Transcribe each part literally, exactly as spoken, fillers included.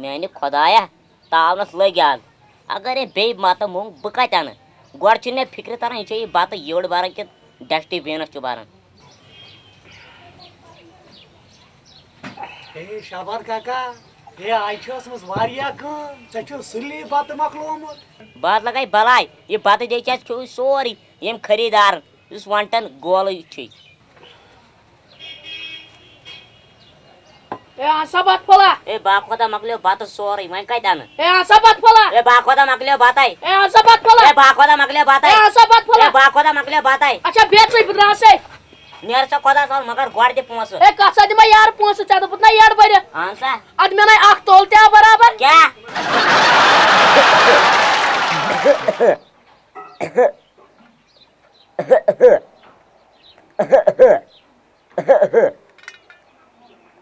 میانہِ خۄدایا، تاونس لٔگۍ آز۔ اگر أمۍ بیٚیہِ بتہٕ موٚنگ، بہٕ کتہِ انہٕ؟ گۄڈٕ چھُنہٕ مےٚ فکرِ تران، یہِ چھا یہِ بتہٕ یٔڑ بران کِنہٕ ڈسٹہٕ بِنس چھُ بران۔ ہے شابان کاکا، ہے آز چھِ ٲسمٕژ واریاہ کٲم، ژےٚ چھُ سُلی بتہٕ مۄکلومُت۔ بہٕ حظ لگے بلاے، یہِ بتہٕ دے ژےٚ کھیوٚوُے سورُے ییٚمۍ خریٖدارن، یُس وۄنٹن گولہٕ چھُے۔ اے اہن سا بتہٕ پھوٚلا۔ اے با خۄدا مۄکلیو بتہٕ سورُے، وۄنۍ کتہِ انہٕ؟ اے اہن سا بتہٕ پھوٚلا۔ اے با خۄدا مۄکلیو بتَے۔ اے اہن سا بتہٕ پھوٚلا۔ اے با خۄدا مۄکلیو بتَے۔ اے اہن سا بتہٕ پھوٚلا۔ اے با خۄدا مۄکلیو بتَے۔ اچھا بیٚہہ ژٕے، بہٕ درٛاسَے۔ نیر سا خۄدا سوال، مگر گۄڈٕ دِ پونٛسہٕ۔ اے کتھ سا دِمے یارٕ پونٛسہٕ؟ ژےٚ دوٚپُتھ نا یٔڑ بٔرِتھ۔ اہن سا۔ ادٕ مےٚ نے اکھ تولہٕ تہِ آو برابر۔ کیٛاہ؟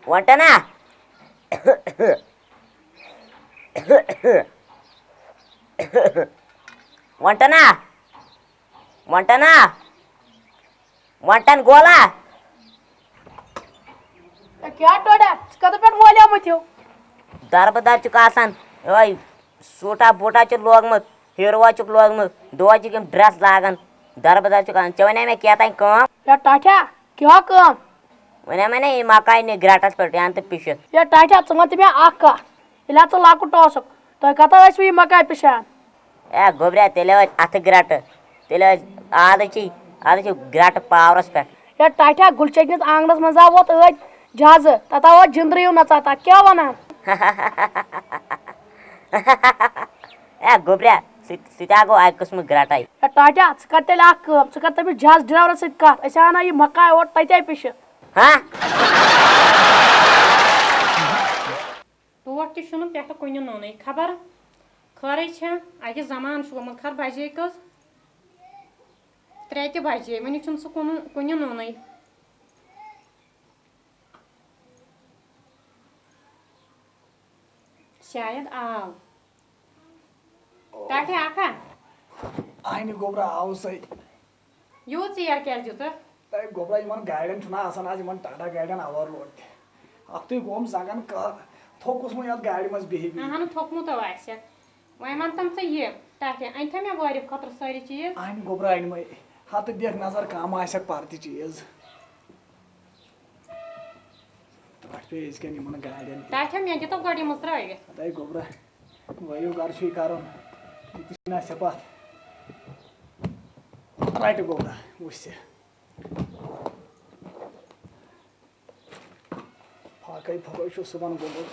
وۄنۍ ٹَنا؟ وۄنۍ ٹَنا؟ وۄنۍ ٹَنا؟ وۄنۍ ٹَن گولا؟ اے، کیٛاہ ٹوڈا؟ ژٕ کَتہِ پٮ۪ٹھ وولیومُت ہیوٗ؟ دَربہٕ دَر چھُکھ آسان، یِہوٚے سوٗٹا بوٗٹا چھُکھ لوگمُت، ہیٖرووا چھُکھ لوگمُت، دۄہَے چھُکھ یِم ڈرٛٮ۪س لاگان، دَربہٕ دَر چھُکھ آسان۔ ژےٚ وَنے مےٚ کیٛاہ تام کٲم؟ یا ٹاٹھیا، کیٛاہ کٲم؟ وَنے مےٚ نا یہِ مکاے نہِ گرٛٹَس پٮ۪ٹھ یَنہٕ تہٕ پِشِتھ۔ یا ٹاٹھیا، ژٕ وَن تہٕ مےٚ اَکھ کَتھ، ییٚلہِ ہا ژٕ لۄکُٹ اوسُکھ، تۄہہِ کَتھ ٲسوٕ یہِ مکاے پِشان؟ اے گوٚبریا، تیٚلہِ ٲسۍ اَتھٕ گرٛٹہٕ، تیٚلہِ ٲسۍ عادت چھِ، عادت چھِ گرٛٹہٕ پاورَس پٮ۪ٹھ۔ ہے ٹاٹھیا، گُلچٔٹنِس آنٛگنَس منٛز ہا ووت ٲدۍ جہازٕ، تَتھ ہا ووت جِنٛدرٕے ہیوٗ نَژان، تَتھ کیٛاہ وَنان؟ اے گوٚبریا، سُہ تہِ، سُہ تہِ ہا گوٚو اَکہِ قٕسمہٕ گرٛٹَے۔ ہے ٹاٹھیا، ژٕ کَر تیٚلہِ اَکھ کٲم، ژٕ کَر تٔمِس جہاز ڈرٛیورَس سۭتۍ کَتھ، أسۍ اَنو یہِ مکاے اورٕ تَتے پِشِتھ۔ ہا؟ ٹوٹھ تہِ چھُنہٕ پٮ۪ٹھٕ کُنہِ نوٚنُے۔ خبر خٲرٕے چھا؟ اَتہِ زمانہٕ چھُ گوٚمُت، خبر بجے کٔژ؟ ترٛےٚ تہِ بجے، وُنہِ چھُنہٕ سُہ کُنہٕ، کُنہِ نوٚنُے۔ شاید آو۔ ٹاٹھے آکھا؟ اہنہِ گوٚبرا آو سَے۔ یوٗت ژیر کیٛازِ دیُتُکھ؟ ہے گوٚبرا، یِمن گاڑٮ۪ن چھُنہ آسان آز، یِمن ٹاٹا گاڑٮ۪ن اوور لوڈ تہِ۔ اکھتُے گوٚوُم زنٛگن کہہ، تھوٚکُس وۄنۍ یتھ گاڑِ منٛز بِہِتھ بِہِتھ۔ اہن، تھوٚکمُت آسٮ۪کھ۔ وۄنۍ وَن تَم ژٕ یہِ، ٹاٹھے، أنۍ تھا مےٚ وٲرِو خٲطرٕ سٲری چیٖز؟ اہنہِ گوٚبرا أنۍ مَے، ہتہٕ دِکھ نظر کم آسٮ۪کھ پرٕ تہِ چیٖز۔ ترٛٹھ پیٚیہِ أزکٮ۪ن یِمن گاڑٮ۪ن تہِ۔ ٹاٹھے، مےٚ دِتو گۄڈٕ یِم ترٛٲوِتھ۔ ہتے گوٚبرا، وٲیِو گرٕ چھُے کرُن، یہِ تہِ چھُنہ سِپتھ۔ رٹہِ گوٚبرا، وٕچھ ژٕ۔ پھاکَے پھوٚکَے چھُ صُبحن گوٚمُت۔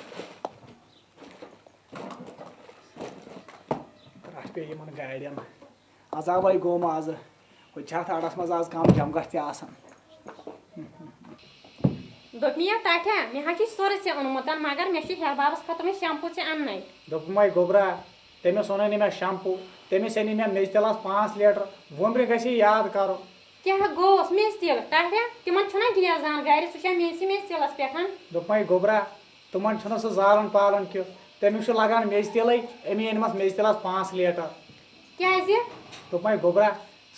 ترٛٹھ پیٚیہِ یِمن گاڑٮ۪ن۔ عذابَے گوٚو مازٕ۔ ہُتہِ چھِ اَتھ اَڑَس منٛز آز کَم جمگٹھ تہِ آسان۔ دوٚپمَے یا ٹاٹھیا، مےٚ حظ چھُے سورُے ژےٚ اوٚنمُت، مگر مےٚ چھُ ہیرٕ بابَس خٲطرٕ وۄنۍ شمپوٗ ژےٚ اَننَے۔ دوٚپمَے گوٚبرا، تٔمِس اوٚنُے نہٕ مےٚ شمپوٗ، تٔمِس أنۍ مےٚ میٚژِ تیٖل آز پانٛژھ لیٹر۔ وُمبرِ گژھِ یہِ یاد کرُن۔ کیٛاہ گوٚوس میٚژِ تیٖل؟ ٹاٹھیا، تِمن چھُنہ گیس دان گرِ، سُہ چھا میٚژِ میٚژِ تیٖلس پٮ۪ٹھ؟ دوٚپمَے گوٚبرا، تِمن چھُنہ سُہ زالُن پالُن کینٛہہ، تٔمِس چھُ لگان میٚژِ تیٖلٕے، أمی أنۍمَس میٚژِ تیٖل آز پانٛژھ لیٹر۔ کیٛازِ؟ دوٚپمَے گوٚبرا،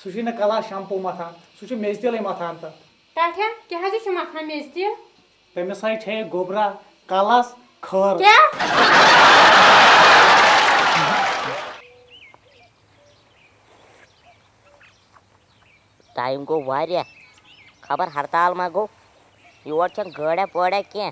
سُہ چھُے نہٕ کلہٕ آز شمپوٗ متھان، سُہ چھُ میٚژِ تیٖلٕے متھان تہٕ۔ ٹاٹھیا، کیٛاہ حظ چھُ متھان میٚژِ تیٖل؟ تٔمِس ہاے چھے گوٚبرا کلس کھٔر۔ کیٛاہ؟ ٹایم گوٚو واریاہ، خبر ہڑتال ما گوٚو، یور چھَنہٕ گٲڑیٛا پٲڑیٛا کینٛہہ۔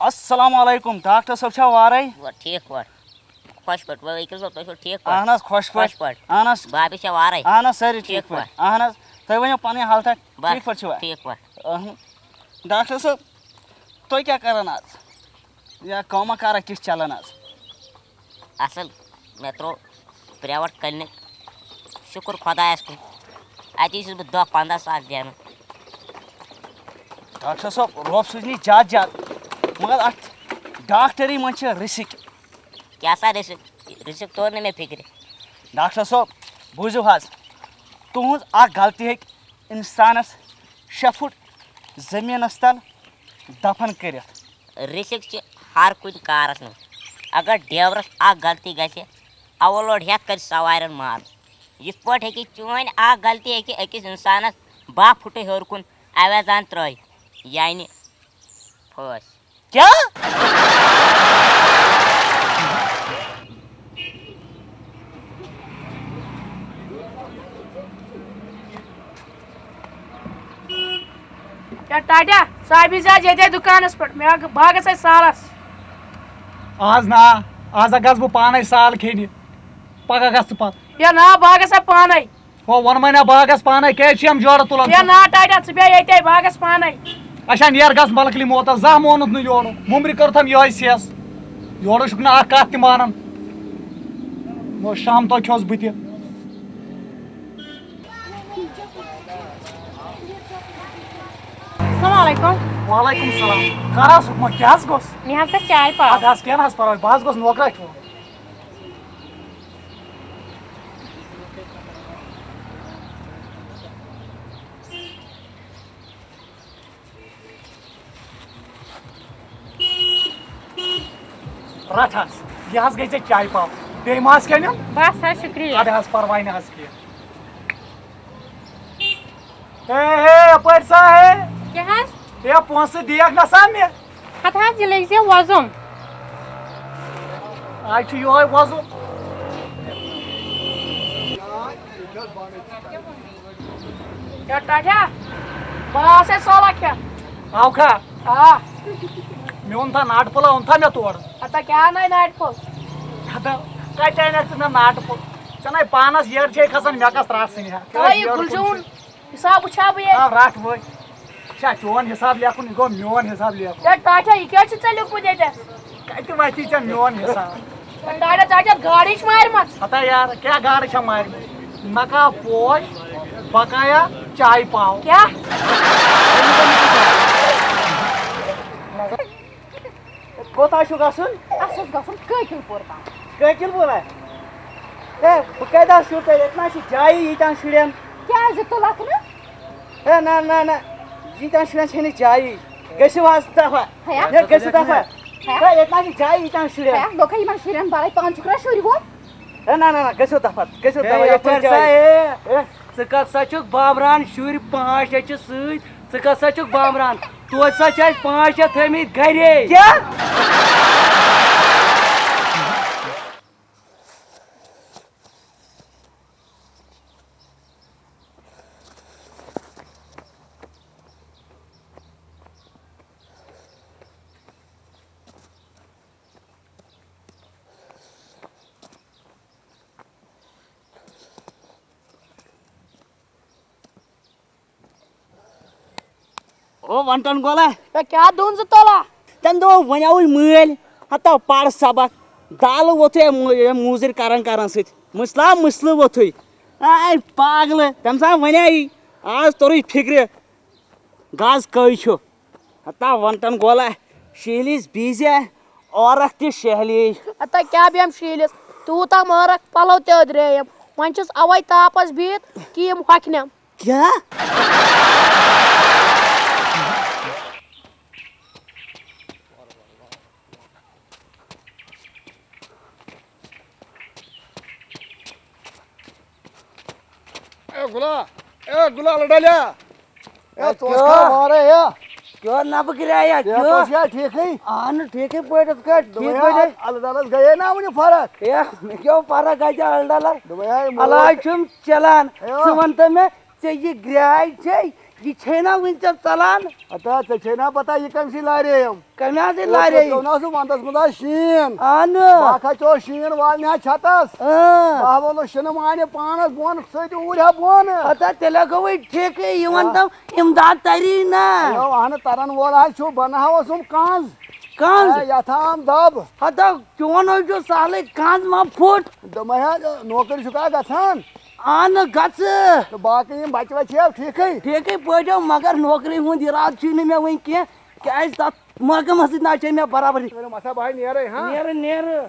السلام علیکم، ڈاکٹر صٲب چھا وارے؟ وَ ٹھیٖک پٲٹھۍ۔ خۄش پٲٹھۍ، وَ أکِس دۄہ تُہۍ چھِو ٹھیٖک پٲٹھۍ؟ اہن حظ، خۄش پٲٹھۍ۔ خۄش پٲٹھۍ۔ اہن حظ۔ بابی چھا وارے؟ اہن حظ، سٲری ٹھیٖک ٹھیٖک پٲٹھۍ۔ پٲٹھۍ۔ اہن حظ، تُہۍ ؤنِو پنٕنۍ حالتہ، بس ٹھیٖک پٲٹھۍ چھِوا؟ ٹھیٖک پٲٹھۍ۔ اہن۔ ڈاکٹر صٲب، تُہۍ کیٛاہ کران آز؟ یا کٲمہ کارا کِژھ چلان آز؟ اصل، مےٚ ترٛوو پرٛیویٹ کلینک، شُکُر خۄدایَس کُن، اَتی چھُس بہٕ دَہ پنٛداہ ساس زینان۔ ڈاکٹر صٲب، رۄب سوٗزنٕے زیادٕ زیادٕ، مگر اَتھ ڈاکٹری منٛز چھِ رِسِک۔ کیٛاہ سا رِسِک؟ رِسِک توٚر نہٕ مےٚ فِکرِ۔ ڈاکٹر صٲب، بوٗزِو حظ، تُہٕنٛز اَکھ غلطی ہیٚکہِ اِنسانَس شےٚ فُٹ زٔمیٖنَس تَل دَفن کٔرِتھ۔ رِسِک چھِ ہر کُنہِ کارَس منٛز۔ اگر ڈیورس اکھ غلطی گژھِ، اولوڈ ہٮ۪تھ کرِ سوارٮ۪ن مارُن۔ یِتھ پٲٹھۍ ہیٚکہِ چٲنۍ اکھ غلطی ہیٚکہِ أکِس انسانس باہ فُٹہٕ ہیوٚر کُن اویزان ترٲوِتھ، یعنی پھٲسۍ۔ کیٛاہ؟ ہے ٹاٹیا، ژٕ ہا بِہزِ آز ییٚتے دُکانَس پٮ۪ٹھ، مےٚ ہا، بہٕ ہا گژھٕ سالَس۔ آز نا، آز ہا گژھٕ بہٕ پانَے سال کھیٚنہِ، پَگاہ گژھ ژٕ پَتہٕ۔ ہے نا، بہٕ ہا گژھٕ پانَے۔ ہو، ووٚنمَے نا، بہٕ ہا گژھٕ پانَے، کیٛازِ چھِ یِم جورٕ تُلان ہے ژٕ؟ نا ٹاٹیا، ژٕ بیٚہہ ییٚتے، بہٕ ہا گژھٕ پانَے۔ اچھا، نیر گژھ ملکلی موتس، زانٛہہ مونُتھ نہٕ یورٕ۔ مُمرِ کٔرتھم یِہوٚے سیٚس۔ یورٕ چھُکھ نہٕ اکھ کتھ تہِ مانان۔ نو شام تو کھیوٚس بہٕ تہِ۔ السلام علیکم۔ وعلیکم السلام۔ کر حظ حُکمہ، کیٛاہ حظ گوٚژھ؟ مےٚ حظ گژھِ چاے پاو۔ اَدٕ حظ، کینٛہہ نہ حظ پرواے، بہٕ حظ گوٚژھ نوکرا کھیوٚن۔ رٹھ حظ، یہِ حظ گٔے ژےٚ چایہِ پاو۔ بیٚیہِ ما آسہِ کینٛہہ نیُن؟ بس حظ، شُکریہ۔ اَدٕ حظ، پرواے نہٕ حظ کینٛہہ۔ ہے، ہے، یپٲرۍ سا، ہے۔ کیٛاہ حظ؟ ہے، پونٛسہٕ دِیَکھ نہ سا مےٚ۔ ہتہٕ حظ، یہِ لٔگۍ زِ وۄزُم۔ آز چھُ یِہوٚے وۄزُم۔ ہے ٹاٹھیا، بہٕ آسے سولا کھٮ۪تھ۔ آو کھا؟ آ۔ مےٚ اوٚن تھا ناٹہٕ پھوٚل، اوٚن تھا مےٚ تورٕ۔ ہتا کیٛاہ اَنَے ناٹہٕ پھوٚل؟ ہتا، کَتہِ اَنَکھ ژٕ مےٚ ناٹہٕ پھوٚل؟ ژےٚ نَے پانَس یٔڈ چھے کھسان، مےٚ کَس ترٛٹھ ژھٕنہِ ہا؟ تَوَے یہِ گُلجوٗن حِساب وٕچھِ ہا بہٕ ییٚتہِ۔ آ، رَٹھ وۄنۍ۔ چھا چون حِساب لیکھُن، یہِ گوٚو میون حِساب لیکھُن۔ ہے ٹاٹھیا، یہِ کیٛاہ چھُ ژےٚ لیوٚکھمُت ییٚتٮ۪تھ؟ کتہِ وتی ژےٚ میون حساب؟ ڈاڈا ژےٚ چھَتھ گاڈٕے چھِ مارِمَژ۔ ہتا یار، کیٛاہ گاڈٕ چھےٚ مارِمَژ؟ نقاب پوش، بقایا چاے پاو۔ کیٛاہ؟ کوٚت حظ چھُ گژھُن؟ اَسہِ اوس گژھُن کٲکِل پوٗر تام۔ کٲکِل پوٗر ہا؟ ہے، بہٕ کَتہِ حظ چھُو تۄہہِ؟ ییٚتہِ نہ حظ چھِ جایی ییٖتٮ۪ن شُرٮ۪ن۔ کیٛازِ تُلَکھ نہٕ؟ ہے، نہ، نہ، نہ، ییٖتٮ۪ن شُرٮ۪ن چھَنہٕ جایی۔ گٔژھِو حظ دفعہ۔ ہیا۔ ہے، گٔژھِو دفعہ۔ ہیا۔ ہے، ییٚتہِ نہ چھِ جایی ییٖتٮ۪ن شُرٮ۪ن۔ ہیا، لوکھا یِمن شُرٮ۪ن بَرَے پانہٕ چھُکھ رَٹھ شُرۍ ہُم۔ ہے، نہ، نہ، نہ، گٔژھِو دفعہ، گٔژھِو ہے، دفعہ، ییٚتہِ یَپٲرۍ چھَنہٕ سا، جایی۔ ہے۔ ہے۔ ژٕ کَتھ سا چھُکھ بامبران؟ شُرۍ پانٛژھ شےٚ چھِ سۭتۍ، ژٕ کَتھ سا چھُکھ بامبران؟ توتہِ سا چھِ اَسہِ پانٛژھ شےٚ تھٲومٕتۍ گَرے۔ کیٛاہ؟ او ونٹن گولا۔ ہے، کیٛاہ دُن زٕ تولا؟ تَمہِ دۄہ وَنیٛاوُے مٲلۍ، ہتو پَر سبق، دالہٕ ووٚتھُے اَمہِ مو-، ییٚمہِ موٗزٕرۍ کران کران سۭتۍ۔ مٕسلا مٕسلہٕ ووٚتھُے۔ آے پاگلہٕ، تَمہِ ساتہٕ وَنیٛاے، آز توٚرُے فِکرِ، گز کٔہۍ چھُ؟ ہتا ونٹن گولا، شیہلیس بیزے، اورکھ تہِ شیہلی۔ ہتا کیٛاہ بیٚہم شیہلِس، تیوٗتاہ مٲرکھ پلو تہِ أدرے یِم۔ وۄنۍ چھُس اوے تاپس بِہِتھ کہِ یِم ہۄکھنم۔ کیٛاہ؟ اے گُلا، اے گُلا لڈالیا۔ اے اے ژٕ اوس کیٛاہ؟ کھا مارے اے؟ کیٛاہ نبہٕ گریا ہے، کیٛاہ کیٛاہ؟ ژٕ اوس یا ٹھیٖکھٕے؟ اہن ٹھیٖکھٕے پٲٹھۍ، ژٕ کَتہِ ٹھیٖک دوٚپمَے پٲٹھۍ؟ ہا، الہٕ دلس گٔیے نا وُنہِ فرق؟ اے، مےٚ کیٛاہ فرق گژھِ الہٕ دلس؟ دوٚپمَے ہا، یہِ موج علاج چھُم چلان۔ اے۔ ژٕ وَن تہٕ مےٚ، ژےٚ یہِ گرٛاے چھے، یہِ چھے نا وٕنہِ ژےٚ ژلان؟ ہتا، ژےٚ چھے نا پتہ یہِ کٔمۍ سٕے لارییَم؟ کٔمۍ حظ یہِ اوس لارییہِ؟ پٮ۪وان اوس وَندَس منٛز حظ شیٖن۔ اہنہٕ۔ بہٕ ہا کھژیوس شیٖن والنہِ حظ چھَتَس۔ اۭں۔ بہٕ ہا وولُس شِنہٕ مانہِ پانَس بۄن سۭتۍ اوٗرۍ ہا بۄن۔ ہتا، تیٚلہِ ہا گوٚوُے ٹھیٖکٕے، یہِ وَن آ۔ تَم اِمداد تَری نا۔ یو، اہنہٕ تَرَن وول حظ چھُ، بہٕ نہ ہا اوسُم کَنٛز۔ کَنٛز؟ اے، یَتھ آم دَب۔ ہتا، چون حظ چھُ سہلٕے، کَنٛز ما پھُٹ؟ دوٚپمَے حظ، نوکری چھُکھا گژھان؟ اہنہٕ گژھٕ۔ تہٕ باقٕے یِم بچہٕ وچہٕ چھِیا ٹھیٖکھٕے؟ ٹھیٖکٕے پٲٹھۍ، مگر نوکری ہُنٛد اِرادٕ چھُے نہٕ مےٚ وٕنہِ کینٛہہ، کیٛازِ تَتھ محکمس سۭتۍ نہ چھے مےٚ برابری۔ کٔرِو مسا بہٕ ہا نیرے، ہاں؟ نیرٕ، نیرٕ۔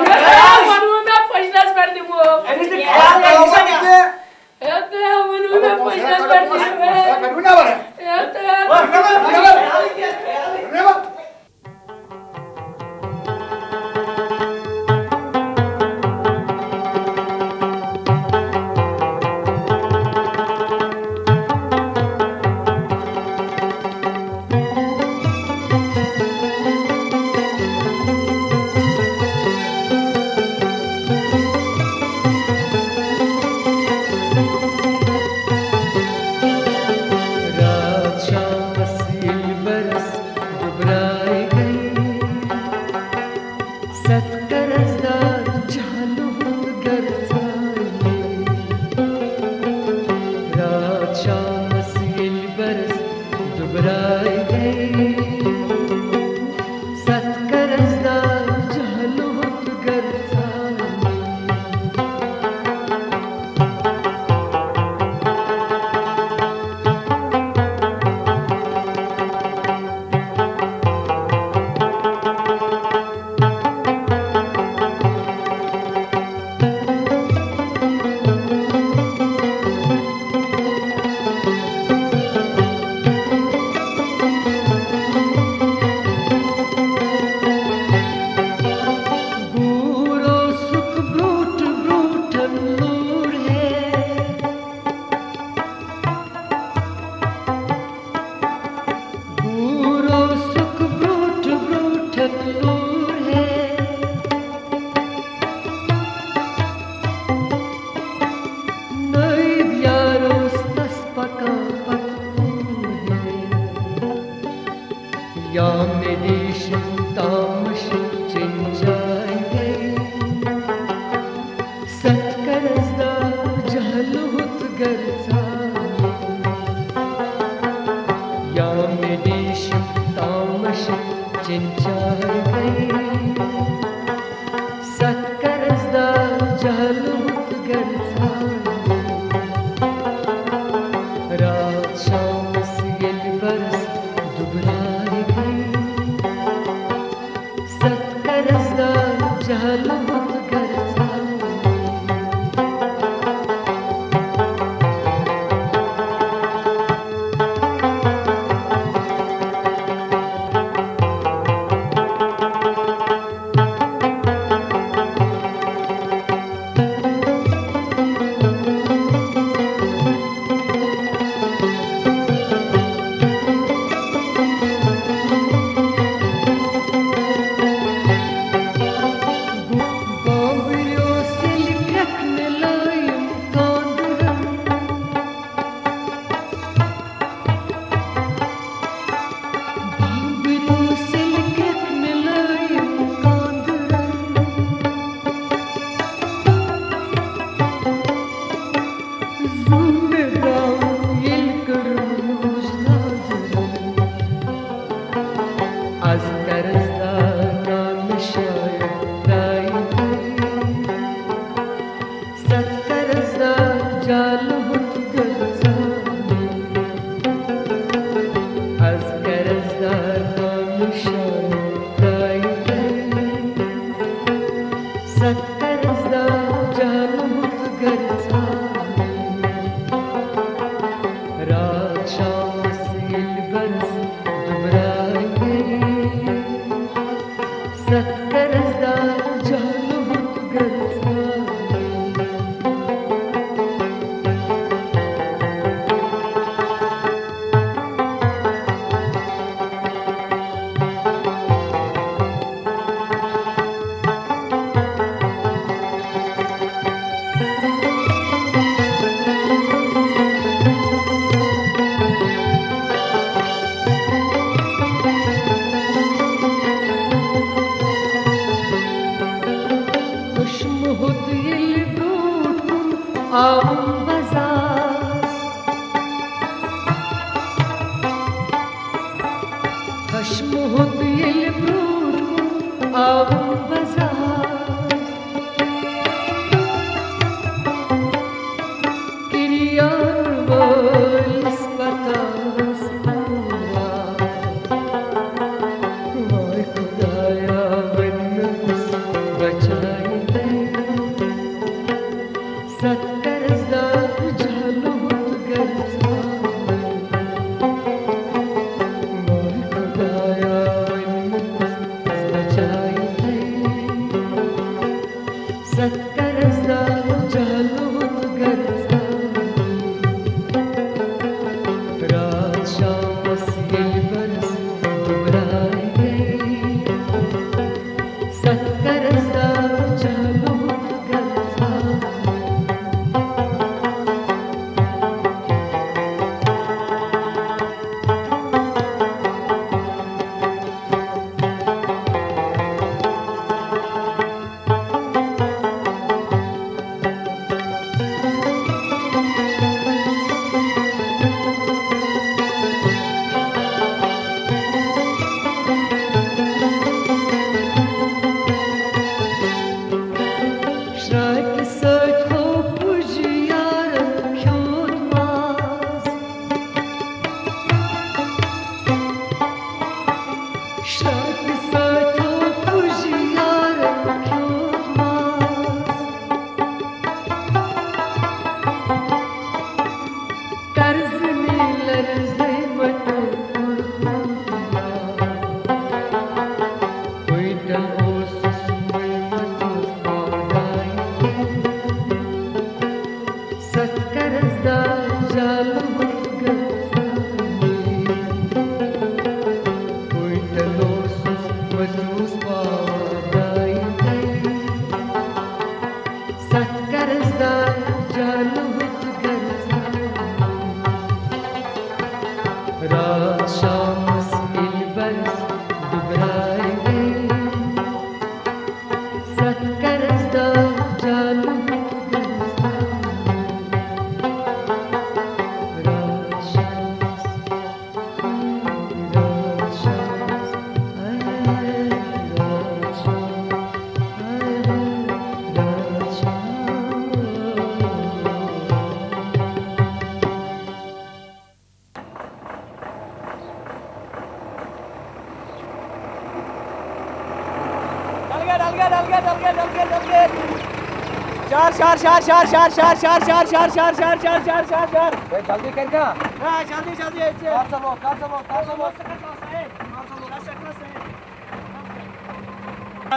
ووٚنمُت۔ ہے، ووٚنمُت مےٚ پٔچھلَس پٮ۪ٹھ دِمو۔ أمِس نہٕ خیال کَرُن کینٛہہ۔ ہے، تۄہہِ ہا ووٚنوُ مےٚ پٔچھلَس پٮ۪ٹھ دِمو۔ ہے، تۄہہِ ہا راتھ شامس ییٚلہِ برس دُبراے گٔے، ستھ قرض دار جہلُہُت گرژاے۔ راتھ شامس ییٚلہِ برس دُبراے گٔے، ستھ قرض دار جہلُہُت گرژاے۔ گوٗر اوسُکھ برٛونٛٹھ برٛونٛٹھن لوٗر ہے۔ گوٗر اوسُکھ برٛونٛٹھ برٛونٛٹھن لوٗر ہے۔ نٲیِد یار اوس تس پکان پتہٕ کوٗر ہے۔ یا مےٚ ریٖشم تامش چنچاے گٔے، ستھ قرض دار جہلُہُت گرژاے۔ یا مےٚ ریٖشم تامش چنچاے گٔے، ستھ قرض دار جہلُہُت گرژاے۔ راتھ شامس ییٚلہِ برس دُبراے گٔے، ستھ قرض دار جہلُہُت گرژاے۔ چشمہٕ ہوٚت ییٚلہِ برٛونٛٹھ کُن آوُم بہٕ زاس، کِریان وٲلِس پتاوس پوٗرٕ راز۔ واے خدایا، وۄنۍ مےٚ کُس بچایہِ تَے؟ ستھ قرضدار جہلُک غرض۔ واے خدایا، وۄنۍ کُس بچایہِ تَے؟ ستھ قرضدار جہلُک غرض۔ راتھ شامس ییٚلہِ برس دُبراے گٔے، ستھ قرضدار جہلُک غرض۔ شراکہِ سۭتۍ ہوو پُج یارن کھیوٚت ماز۔ شراکہِ سۭتۍ ہوو پُج یارن کھیوٚت ماز۔ قرض نیلر زیمت کوٚر پوٗرٕ یاد۔ پٲٹھۍ اوسُس مےٚ مَژوس پاوان۔ ستھ قرضدار جالہٕ ہوٚت گژھان۔ پٲٹھۍ اوسُس مَژوس پاوان۔ ستھ قرضدار جالہٕ ہوٚت گژھان۔ راتھ شامس ییٚلہِ برس دُبراے گٔے، ستھ قرضدار جالہٕ ہوٚت گژھان۔ راتھ شامس، راتھ شامس، اے راتھ شامس، اے راتھ شامس۔ Dal gate, Dal gate, Dal gate, Dal gate, Dal gate, Dal gate. شار، شار، شار۔ ہے، جلدی کر کیا؟ ہاں، جلدی، جلدی، ییٚتہِ چھِ۔ کر سا لوگ، کر سا لوگ، کر سا لوگ۔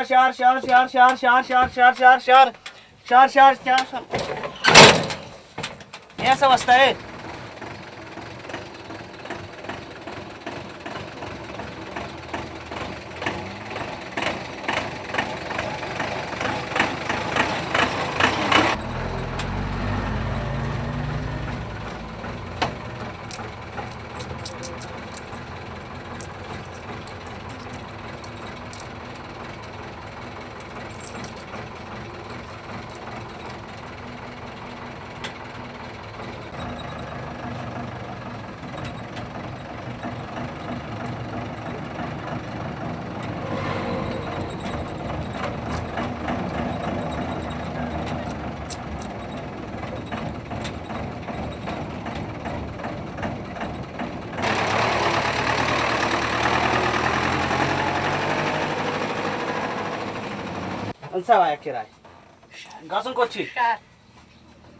شار، شار، شار، شار۔ شار، شار، کیا سا؟ یہ سا وستا ہے۔ انسا وایا کرایہ۔ گژھُن کوٚت چھُے؟ شہر۔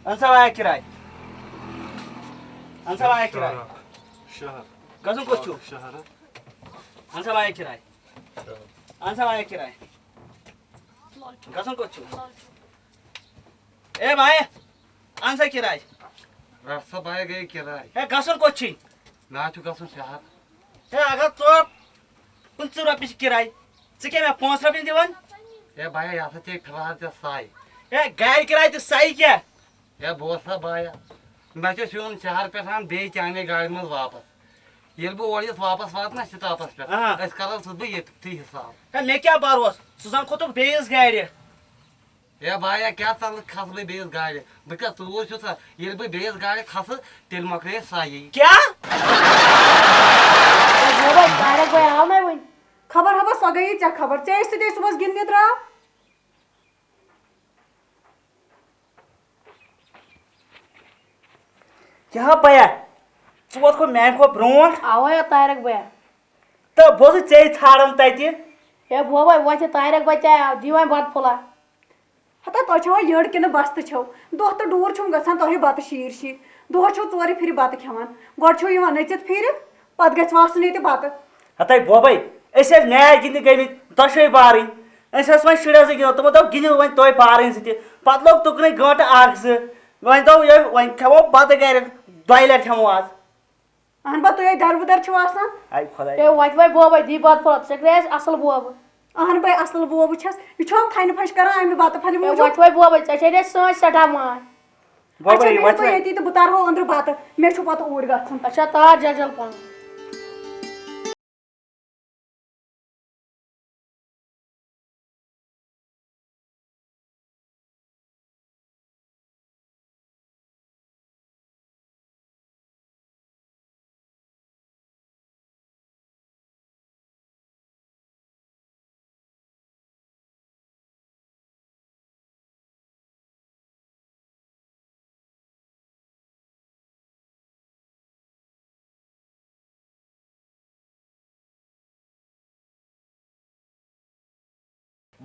انسا وایا کرایہ۔ انسا وایا کرایہ۔ شہر۔ گژھُن کوٚت چھُ؟ شہر۔ انسا وایا کرایہ۔ انسا وایا کرایہ۔ گژھُن کوٚت چھُ؟ اے بھائی، اہن سا کرایہِ۔ رَٹھ سا بایہِ گٔے کِراے۔ ہے، گژھُن کوٚت چھُے؟ مےٚ حظ چھُ گژھُن شہر۔ ہے، اگر ژٕ پٕنٛژٕہ رۄپیہِ چھِ کِراے، ژٕ کیٛاہ مےٚ پانٛژھ رۄپیہِ دِوان؟ ہے بایہِ، یہِ ہسا چھے فِلحال ژےٚ سَے۔ ہے، گاڑِ کِراے تہٕ سَے کیٛاہ؟ ہے، بوز سا بایہِ، مےٚ چھُ یُن شہر پٮ۪ٹھ بیٚیہِ چانے گاڑِ منٛز واپس۔ ییٚلہِ بہٕ اورٕ یِتھ واپس واتہٕ نا سٹاپس پٮ۪ٹھ، آ۔ أسۍ کرو سیوٚدُے ییٚتھی حساب۔ ہے، مےٚ کیٛاہ بروسہٕ؟ سُہ زن کھوٚتُکھ بیٚیِس گاڑِ۔ ہے بایا، کیٛاہ ژَلہٕ کھسہٕ بہٕ بیٚیِس گاڑِ؟ بہٕ کیٛاہ ژوٗر چھُسا؟ ییٚلہِ بہٕ بیٚیِس گاڑِ کھسہٕ، تیٚلہِ مۄکلے سَیی۔ کیٛاہ؟ ہے گوٚبر، ڈایریکٹ وۄنۍ آو مےٚ خبر ہبا سۄ گٔیے ژےٚ خبر، ژےٚ ٲسۍ سۭتۍ صُبحس گِنٛدنہِ درٛاو۔ کیٛاہ ہا بیا؟ ژٕ ووتکھ میانہِ کھۄتہٕ برونٛٹھ۔ اوے ہا طارق بیا۔ تہٕ بہٕ اوسُس ژےٚ ژھانڈان تتہِ۔ ہے بوبے، وۄتھ یہِ طارق بیا تہِ آو، دِ وۄنۍ بتہٕ پھوٚلہ۔ ہتا تۄہہِ چھوا یٔڑ کِنہٕ بستہٕ چھو؟ دۄہ تہٕ ڈوٗر چھُم گژھان تۄہہِ بتہٕ شیٖر شیٖر۔ دۄہس چھو ژورِ پھِرِ بتہٕ کھٮ۪وان۔ گۄڈٕ چھو یِوان نٔژِتھ پھیٖرِتھ، پتہٕ گژھِ واسُن ییٚتہِ بتہٕ۔ ہتے بوبے، أسۍ ٲسۍ میچ گِنٛدنہِ گٔمٕتۍ دۄشوے بارٕنۍ۔ أسۍ ٲسۍ وۄنۍ شُرٮ۪ن سۭتۍ گِنٛدان، تِمو دوٚپ گِنٛدِو وۄنۍ تُہۍ بارٕنۍ سۭتۍ۔ پتہٕ لوٚگ تُکنُے گٲنٛٹہٕ اکھ زٕ۔ وۄنۍ دوٚپ یہِ وۄنۍ کھٮ۪مو بتہٕ گرِ، دۄیہِ لٹہِ کھٮ۪مو آز۔ اہن با تُہۍ ہے دربٕدر چھِو آسان۔ اے خۄداے۔ ہے وۄتہِ وۄنۍ بوبے، دی بتہٕ پھوٚلہ، ژےٚ گٔیے اَسہِ اصل بوبہٕ۔ اہن بے اصل بوبہٕ چھس، یہِ چھُ یِم تھنہِ پھش کران امہِ بتہٕ پھلہِ ہے موٗجوٗب۔ وۄتہِ وۄنۍ بوبے، ژےٚ چھے نہ سٲنۍ سٮ۪ٹھاہ ماے۔ بوبے، اچھا، مےٚ وۄتہِ وۄنۍ۔ ییٚتی تہٕ بہٕ تارہو أنٛدرٕ بتہٕ، مےٚ چھُ پتہٕ اوٗرۍ گژھُن۔ اچھا، تار جل جل پہن۔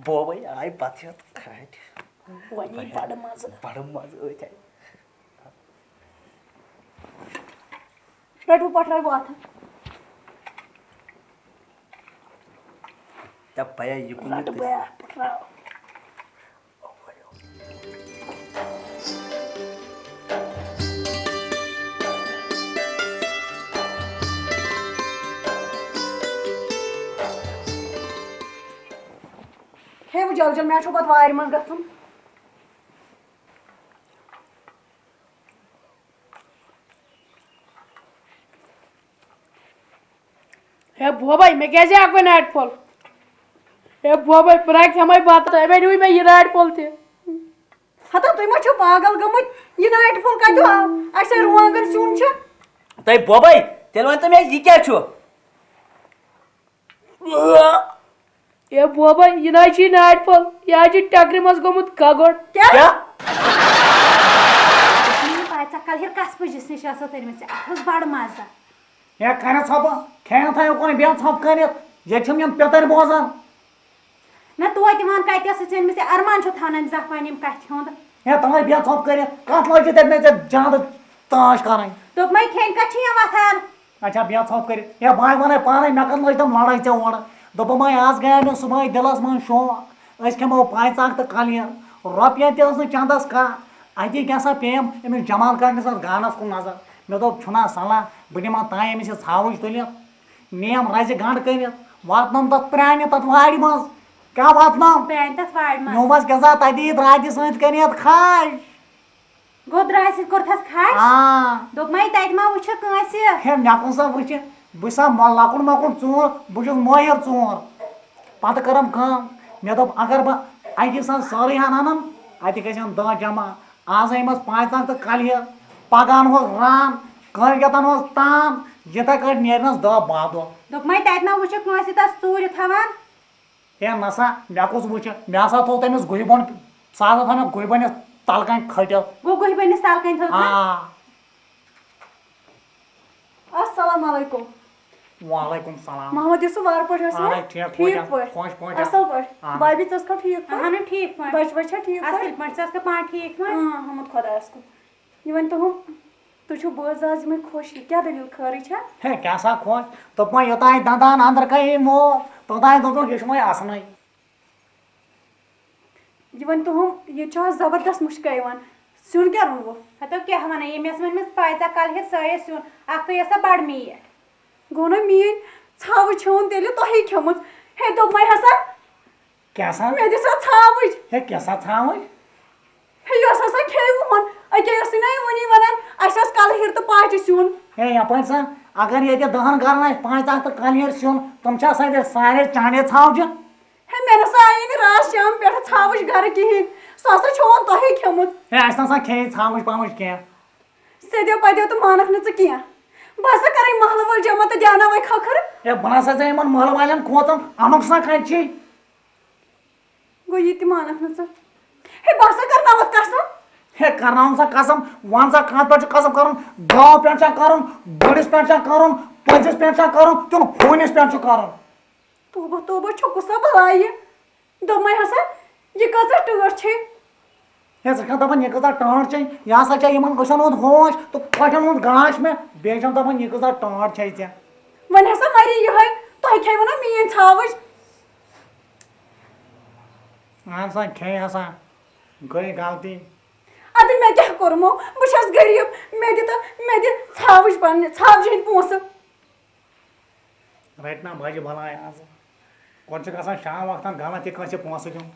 بوبے آے پتہٕ ہٮ۪تھ کھاٹہِ۔ وۄنۍ یی بڑٕ مزٕ۔ بڑٕ مزٕ أتھۍ آے۔ رٹہٕ بہٕ پٹھراوٕ بہٕ اتھٕ۔ تہ بیا یہِ کُنہِ رٹہٕ تہِ۔ بیا پٹھراو۔ ہے وۄنۍ جل جل، مےٚ چھُ پتہٕ وارِ منٛز گژھُن۔ ہے بوبے، مےٚ کیٛازِ ہٮ۪کھ وۄنۍ ناٹہِ پھوٚل؟ ہے بوبے، بہٕ نہ کھٮ۪مَے بَتہٕ، أمۍ أنِوٕے مےٚ یہِ ناٹہِ پھوٚل تہِ۔ ہتا، تُہۍ ما چھِو پاگل گٔمٕتۍ؟ یہِ ناٹہِ پھوٚل کَتہِ آو؟ اَسہِ ہے رُوانٛگَن سیُن چھُ۔ تۄہہِ بوبے، تیٚلہِ ؤنۍ تو مےٚ، یہِ کیٛاہ چھُ؟ اے بوبا، یہِ نہ حظ چھُے ناٹہِ پھوٚل، یہِ حظ چھُ ٹٮ۪کرِ منٛز گوٚمُت گگُر۔ کیٛاہ؟ کیٛاہ؟ مےٚ چھُنہٕ یہِ پَے، ژےٚ کَلہٕ ہیٚرِ کَس پٔجِس نِش آسو تٔرمٕژ، ژےٚ اَتھ اوس بَڑٕ مَزٕ۔ ہے کَرِ ژھۄپہٕ، کھٮ۪ن تھایو کُن بیٚہہ ژھۄپہٕ کٔرِتھ، ییٚتہِ چھِم یِم پِتٕرۍ بوزان۔ نہ توتہِ وَن، کَتہِ ٲسٕے ژےٚ أنمٕژ یہِ اَرمان چھُ تھاونَن زَپھ وۄنۍ یِم کَتھِ ہُنٛد؟ ہے تَلَے بیٚہہ ژھۄپہٕ کٔرِتھ، کَتھ لٲجِتھ تَتہِ مےٚ ژےٚ جادٕ تاش کَرٕنۍ؟ دوٚپمَے کھٮ۪ن کَتہِ چھِ یِم وۄتھان؟ اچھا، بیٚہہ ژھۄپہٕ کٔرِتھ۔ ہے، بہٕ ہاے وَنَے پانَے، مےٚ کَتھ لٔج تِم لَڑٲے ژےٚ اورٕ؟ دوٚپمَے، آز گٔیو مےٚ صُبحٲے دِلَس منٛز شوق، أسۍ کھٮ۪مو پانٛژِ اَکھ تہٕ کَلہِ۔ رۄپیہِ تہِ ٲس نہٕ چَندَس کانٛہہ۔ اَتی کیٛاہ سا پیٚیَم أمِس جمال کاکَس اَتھ گانَس کُن نظر۔ مےٚ دوٚپ، چھُنا صلاح، بہٕ نِمہٕ تام أمِس یہِ ژھاوٕج تُلِتھ۔ نِیَم رَزِ گنٛڈ کٔرِتھ، واتنٲوٕم تَتھ پرٛانہِ تَتھ وارِ منٛز۔ کیٛاہ واتنٲوٕم؟ پرٛانہِ تَتھ وارِ منٛز۔ میوٗمَس کیٛاہ سا تَتی درٛاتہِ سۭتۍ کٔرِتھ خاش۔ گوٚو درٛاے سۭتۍ کوٚرتھَس کھَش؟ آ۔ دوٚپمَے، تَتہِ ما وٕچھِ کٲنٛسہِ؟ ہے، مےٚ کُن سا وٕچھِ؟ بہٕ چھُسا مۄ-، لۄکُٹ مۄکُٹ ژوٗر، بہٕ چھُس مٲہِر ژوٗر۔ پَتہٕ کٔرٕم کٲم، مےٚ دوٚپ، اگر بہٕ اَکی ساتہٕ سٲرٕے ہَن اَنَن، اَتہِ گژھن دَہ جمع۔ آز أنۍمَس پانٛژھ نَگ تہٕ کَلہٕ ہیٚر، پَگہہ اَنہوس ران، کٲلۍ کٮ۪تھ اَنہوس تان، یِتھَے کٲٹھۍ نیرنَس دَہ باہ دۄہ۔ دوٚپمَے، تَتہِ ما وٕچھِ کٲنٛسہِ تَس ژوٗرِ تھاوان؟ ہے نسا، مےٚ کُس وٕچھِ؟ مےٚ ہسا تھوٚو تٔمِس گُہہِ بۄن، سُہ ہسا تھوٚو مےٚ گُہہِ بٔنِس تَلہٕ کَنۍ کھٔٹِتھ۔ گوٚو گُہہِ بٔنِس تَلہٕ کَنۍ تھوٚو تھوٚو؟ آ۔ السلام علیکم۔ وعلیکم السلام۔ محمد یوسف، وارٕ پٲٹھۍ ٲسوا؟ اَہَن حظ، ٹھیٖک ٹھیٖک پٲٹھۍ۔ پٲٹھۍ۔ خۄش پٲٹھۍ۔ اَصٕل پٲٹھۍ۔ اَہَن حظ۔ بھابھی، ژٕ ٲسکھا ٹھیٖک پٲٹھۍ؟ اَہَن حظ، ٹھیٖک پٲٹھۍ۔ بَچہٕ وَچہٕ چھا ٹھیٖک پٲٹھۍ؟ اَصٕل پٲٹھۍ۔ ژٕ ٲسکھا پانہٕ ٹھیٖک پٲٹھۍ؟ اۭں، حمد خۄدایَس کُن۔ یہِ ؤنۍ تو ہُم، تُہۍ چھِو بٲژ آز یِمَے خۄش، یہِ کیٛاہ دٔلیٖل خٲرٕے چھا؟ ہے، کیٛاہ سا خۄش؟ دوٚپمَے، یوٚتام دَنٛدان اَنٛدر کَنہِ یِمو، توٚتام دوٚپُکھ، یہِ چھُ وۄنۍ اَسنٕے۔ یہِ ؤنۍ تو ہُم، ییٚتہِ چھُ آز زبردست مُشکا یِوان، سیُن کیٛاہ روٚنوٕ؟ ہَتو کیٛاہ وَنان، ییٚمۍ ٲس ؤنمٕژ پایژا کَلہٕ ہیٚتھ، سۄے ٲس سیُن، اَکھتُے ٲس سۄ بَڑٕ میٖٹھ۔ گوٚو نہ میٛٲنۍ ژھاوٕج چھٲوٕن تیٚلہِ تۄہے کھیوٚمٕژ۔ ہے، دوٚپمَے ہسا۔ کیٛاہ سا؟ مےٚ دِ سا ژھاوٕج۔ ہے، کیٛاہ سا ژھاوٕج؟ ہے، یۄس ہسا کھیٚیہِ وُہَن۔ أکیٛاہ ٲسٕے نہ یہِ وُنی وَنان، اَسہِ ٲس کَلہٕ ہیٚر تہٕ پاچہِ سیُن۔ ہے، یَپٲرۍ سا، اگر ییٚتہِ دَہَن گَرَن آسہِ پانٛژھ اَکھ تہٕ کَلہٕ ہیٚر سیُن، تِم چھا سا تیٚلہِ سارے چانے ژھاوجہِ؟ ہے، مےٚ نہ سا آیی نہٕ راتھ شام پٮ۪ٹھٕ ژھاوٕج گَرٕ کِہیٖنۍ۔ سُہ ہسا چھوٚوُن تۄہے کھیوٚمُت۔ ہے، اَسہِ نہ سا کھیٚیہِ ژھاوٕج پاوٕج کینٛہہ۔ سیٚدیو پَدیو تہٕ مانَکھ نہٕ ژٕ کینٛہہ۔ بہٕ ہسا کرے محلہٕ وٲلۍ جمع تہٕ دیاناوے کھکھر۔ ہے، بہٕ نسا ژےٚ یِمن محلہٕ والٮ۪ن کھوژن انُکھ سا کھنچی۔ گوٚو یہِ تہِ مانکھ نہٕ ژٕ۔ ہے، بہٕ ہسا کرناوتھ قسم۔ ہے، کرناوُن سا قسم، وَن سا کَتھ پٮ۪ٹھ چھُ قسم کرُن؟ گاو پٮ۪ٹھ چھا کرُن؟ بٔڑِس پٮ۪ٹھ چھا کرُن؟ پٔزِس پٮ۪ٹھ چھا کرُن کِنہٕ ہوٗنِس پٮ۪ٹھ چھُ کرُن؟ توبہ، توبہ، چھُ کُس سا بلاے یہِ؟ دوٚپمَے ہسا، یہِ کۭژاہ ٹٲٹھ چھے؟ ہے، ژٕ چھَکھ دَپان یہِ کۭژاہ ٹٲٹھ چھے؟ یہِ ہسا چھےٚ یِمن أچھن ہُنٛد ہوش تہٕ کۄٹھٮ۪ن ہُنٛد گاش مےٚ۔ بیٚیہِ چھَم دَپان یہِ کۭژاہ ٹٲٹھ چھے ژےٚ۔ وۄنۍ ہسا مَری یِہوٚے، تۄہہِ کھیٚیوٕ نا میٛٲنۍ ژھاوٕج؟ اہن سا، کھے ہسا، گٔے غلطی۔ اَدٕ مےٚ کیٛاہ کوٚرمو؟ بہٕ چھَس غریٖب، مےٚ دِ تہٕ مےٚ دِ ژھاوٕج پننہِ، ژھاوجہِ ہِنٛدۍ پونٛسہٕ۔ رَٹہِ نا بَجہِ بَلاے آز۔ گۄڈٕ چھُ گژھان شام وقتَن غلط یہِ کٲنٛسہِ پونٛسہٕ دیُن۔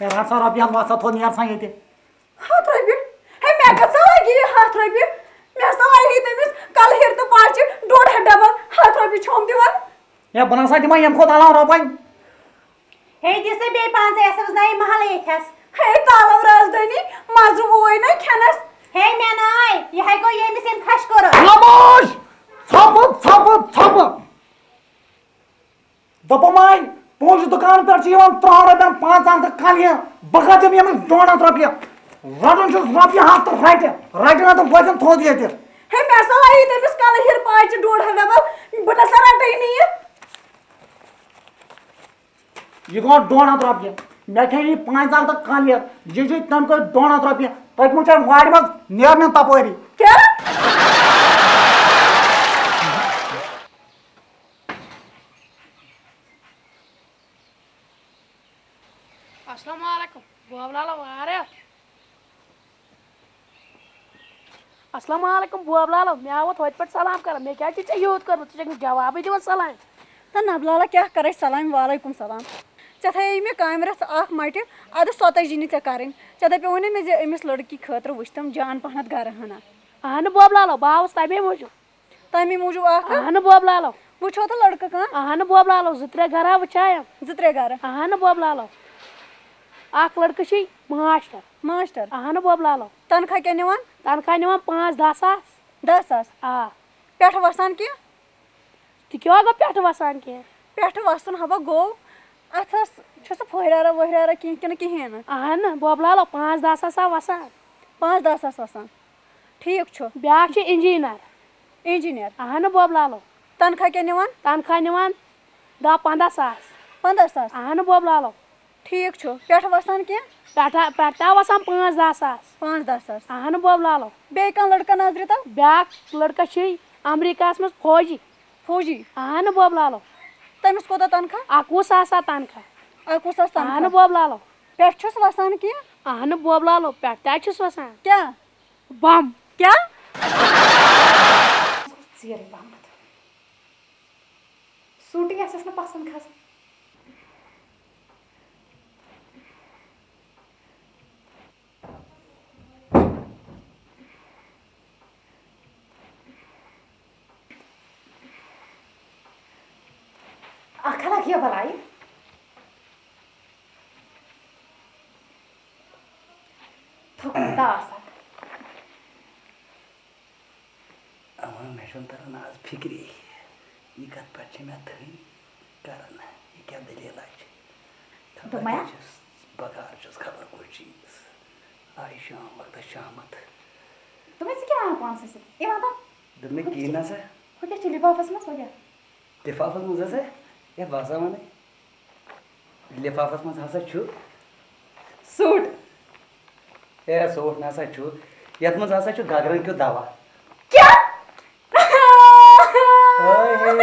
ہے، رَٹ سا رۄپیہِ ہَتھ، وَتھ سا تھوٚد، نیر سا ییٚتہِ۔ ہَتھ رۄپیہِ؟ ہے، مےٚ کَتھ سا لَگہِ یہِ ہَتھ رۄپیہِ؟ مےٚ ہسا لَگہِ تٔمِس کَلہٕ ہیٖر تہٕ پاچہِ ڈۄڈ ہَتھ ڈبل، ہَتھ رۄپیہِ چھوم دِوان۔ ہے، بہٕ نہ سا دِمے ییٚمہِ کھۄتہٕ علاوٕ رۄپَے۔ ہے، دِ سا بیٚیہِ پانٛژَے، اَسہِ روزناوِ محلہٕ ییٚتھَس۔ ہے، تالو رازدٲنی، مَزٕ ووے نہ کھٮ۪نَس۔ ہے، مےٚ ناے، یہِ ہے گوٚو ییٚمِس أمۍ خۄش کوٚرُن۔ خاموش! ژھۄپہٕ، ژھۄپہٕ، ژھۄپہٕ! دوٚپمَے، پونٛسہٕ دُکان پٮ۪ٹھ چھِ یِوان ترٛہَن رۄپیَن پانٛژھ ہَتھ تہٕ کَلہٕ ہٮ۪ن۔ بہٕ کَتھ دِمہٕ یِمَن ڈۄڈ ہَتھ رۄپیہِ؟ رَٹُن چھُس رۄپیہِ ہَتھ تہٕ رَٹہِ، رَٹہِ نہ تہٕ وۄتھن تھوٚد ییٚتہِ۔ ہے، مےٚ ہسا لَگہِ تٔمِس کَلہٕ ہیٖر پاچہِ ڈۄڈ ہَتھ ڈبل، بہٕ نہ سا رَٹَے نہٕ یہِ۔ یہِ گوٚو ڈۄڈ ہَتھ رۄپیہِ۔ مےٚ کھیٚیہِ یہِ پانٛژھ ہَتھ تہٕ کَلہٕ ہیٖر۔ یہِ چھُ تَمہِ کھۄتہٕ ڈۄڈ ہَتھ رۄپیہِ۔ پٔتمہِ چھےٚ وارِ منٛز نیرنہِ تَپٲری۔ کیٛاہ؟ السلام علیکم، بوب لالو، واریاہ۔ السلام علیکم بوب لالو، مےٚ آوُت ہوٚتہِ پٮ۪ٹھ سلام کران، مےٚ کیٛازِ چھُے ژےٚ یوٗت کوٚرمُت؟ ژٕ چھَکھ نہٕ جوابٕے دِوان سلام۔ تہٕ نبہٕ لالا کیٛاہ کَرَے سلام وعلیکم سلام؟ ژےٚ تھایے مےٚ کامہِ رژھ اَکھ مَٹہِ، اَدٕ سۄ تَجی نہٕ ژےٚ کَرٕنۍ۔ ژےٚ دَپیووُے نہ مےٚ زِ أمِس لٔڑکی خٲطرٕ وٕچھ تِم جان پَہمَتھ گَرٕ ہنا۔ اَہَنہٕ بوب لالو، بہٕ آوُس تَمے موٗجوٗب۔ تَمی موٗجوٗب اَکھ ہا؟ اَہَنہٕ بوب لالو۔ وٕچھو تہٕ لٔڑکہٕ کانٛہہ۔ اَہَنہٕ بوب لالو، زٕ ترٛےٚ گَرا وٕچھایم۔ زٕ ترٛےٚ گَرٕ۔ اَہَنہٕ بوب لالو۔ اَکھ لٔڑکہٕ چھُے ماسٹر۔ ماسٹر۔ اَہَنہٕ بوب لالو۔ تنخواہ کیٛاہ نِوان؟ تنخواہ نِوان پانٛژھ دَہ ساس۔ دَہ ساس؟ آ۔ پٮ۪ٹھٕ وَسان کینٛہہ؟ تہِ کیٛاہ گوٚو پٮ۪ٹھٕ وَسان کینٛہہ؟ پٮ۪ٹھٕ وَسُن ہبا گوٚو، اَتھَس چھُ سُہ پھٔہرارا ؤہرارا کینٛہہ کِنہٕ کِہیٖنۍ نہٕ؟ اَہَنہٕ بوب لالو، پانٛژھ دَہ ساس آ وَسان۔ پانٛژھ دَہ ساس وَسان۔ ٹھیٖک چھُ۔ بیٛاکھ چھُ اِنجیٖنر۔ اِنجیٖنر۔ اَہَنہٕ بوب لالو۔ تنخواہ کیٛاہ نِوان؟ تنخواہ نِوان دَہ پنٛداہ ساس۔ پنٛداہ ساس؟ اَہَنہٕ بوب لالو۔ ٹھیٖک چھُ۔ پٮ۪ٹھٕ وَسان کینٛہہ؟ پٮ۪ٹھٕ، پٮ۪ٹھٕ آ وَسان پانٛژھ دَہ ساس۔ پانٛژھ دَہ ساس۔ اَہَنہٕ بوب لالو۔ بیٚیہِ کانٛہہ لٔڑکہٕ نظرِ تَل؟ بیٛاکھ لٔڑکہٕ چھُے اَمریٖکاہَس منٛز فوجی۔ فوجی؟ اَہَنہٕ بوب لالو۔ تٔمِس کوٗتاہ تنخواہ؟ اَکوُہ ساس آ تنخواہ۔ اَکوُہ ساس تنخواہ۔ اَہَنہٕ بوب لالو۔ پٮ۪ٹھٕ چھُس وَسان کینٛہہ؟ اَہَنہٕ بوب لالو، پٮ۪ٹھٕ تہِ حظ چھُس وَسان۔ کیٛاہ؟ بم۔ کیٛاہ؟ ژیرٕے پہمتھ۔ سوٗٹٕے آسٮ۪س نہٕ پسنٛد کھسان۔ اکھ ہنا گٔیہ بلاے۔ تھوٚکمُت آسان۔ اما مےٚ چھُنہٕ تران آز فِکرے، یہِ کتھ پٮ۪ٹھ چھِ مےٚ تھٔنۍ کران، یہِ کیٛاہ دٔلیٖلہ چھِ؟ خبر دوٚپمَے کیٛاہ ہا؟ چھُس، بکار چھُس خبر کُس چیٖز۔ آیہِ شام وقتس شامت۔ دوٚپمَے ژٕ کیٛاہ وَنان پانسٕے سۭتۍ؟ یہِ وَن تہٕ۔ دوٚپ مےٚ کِہیٖنۍ نہ سا۔ ہُہ کیٛاہ چھِ لِفافَس منٛز؟ ہُہ کیٛاہ؟ لِفافَس منٛز ہسا، یَتھ باسان وَنَے۔ لِفافَس منٛز ہسا چھُ سوٗٹ۔ اے، سوٗٹ نہ سا چھُ۔ یَتھ منٛز ہسا چھُ گگرَن کیُتھ دوا۔ کیٛاہ؟ ہاے ہاے،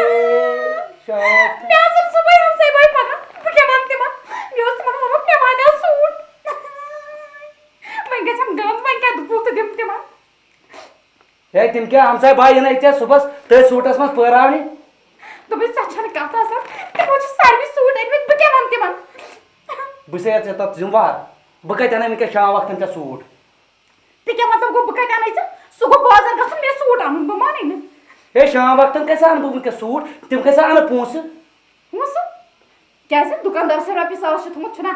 شاید۔ مےٚ حظ اوس صُبحٲے ہمساے باے پَکان۔ بہٕ کیٛاہ وَنہٕ تِمَن؟ مےٚ اوس تِمَن ووٚنمُت، مےٚ واتہِ آز سوٗٹ۔ وۄنۍ گژھٮ۪م گنٛد، وۄنۍ کیٛاہ بُتھ دِمہٕ تِمَن؟ ہے، تِم کیٛاہ ہمساے باے یِن أکیٛاہ صُبحس تٔتھۍ سوٗٹس منٛز پٲراونہِ؟ دوٚپُن، ژےٚ چھَنہٕ کَتھ آسان، تِمو چھِ ساروٕے سوٗٹ أنۍمٕتۍ، بہٕ کیٛاہ وَنہٕ تِمَن؟ بہٕ چھُسے ژےٚ تَتھ ذِمہٕ وار، بہٕ کَتہِ اَنہٕ وٕنۍکٮ۪س شام وقتن ژےٚ سوٗٹ؟ تہِ کیٛاہ مطلب گوٚو، بہٕ کَتہِ اَنَے ژےٚ؟ سُہ گوٚو بازر گژھُن، مےٚ سوٗٹ اَنُن، بہٕ مانَے نہٕ۔ ہے، شام وقتن کَتہِ سا اَنہٕ بہٕ وٕنۍکٮ۪س سوٗٹ؟ تِم کَتہِ سا اَنہٕ پونٛسہٕ؟ پونٛسہٕ؟ کیٛازِ؟ دُکاندارَس ہے رۄپیہِ ساس چھُ تھوٚمُت، چھُنا؟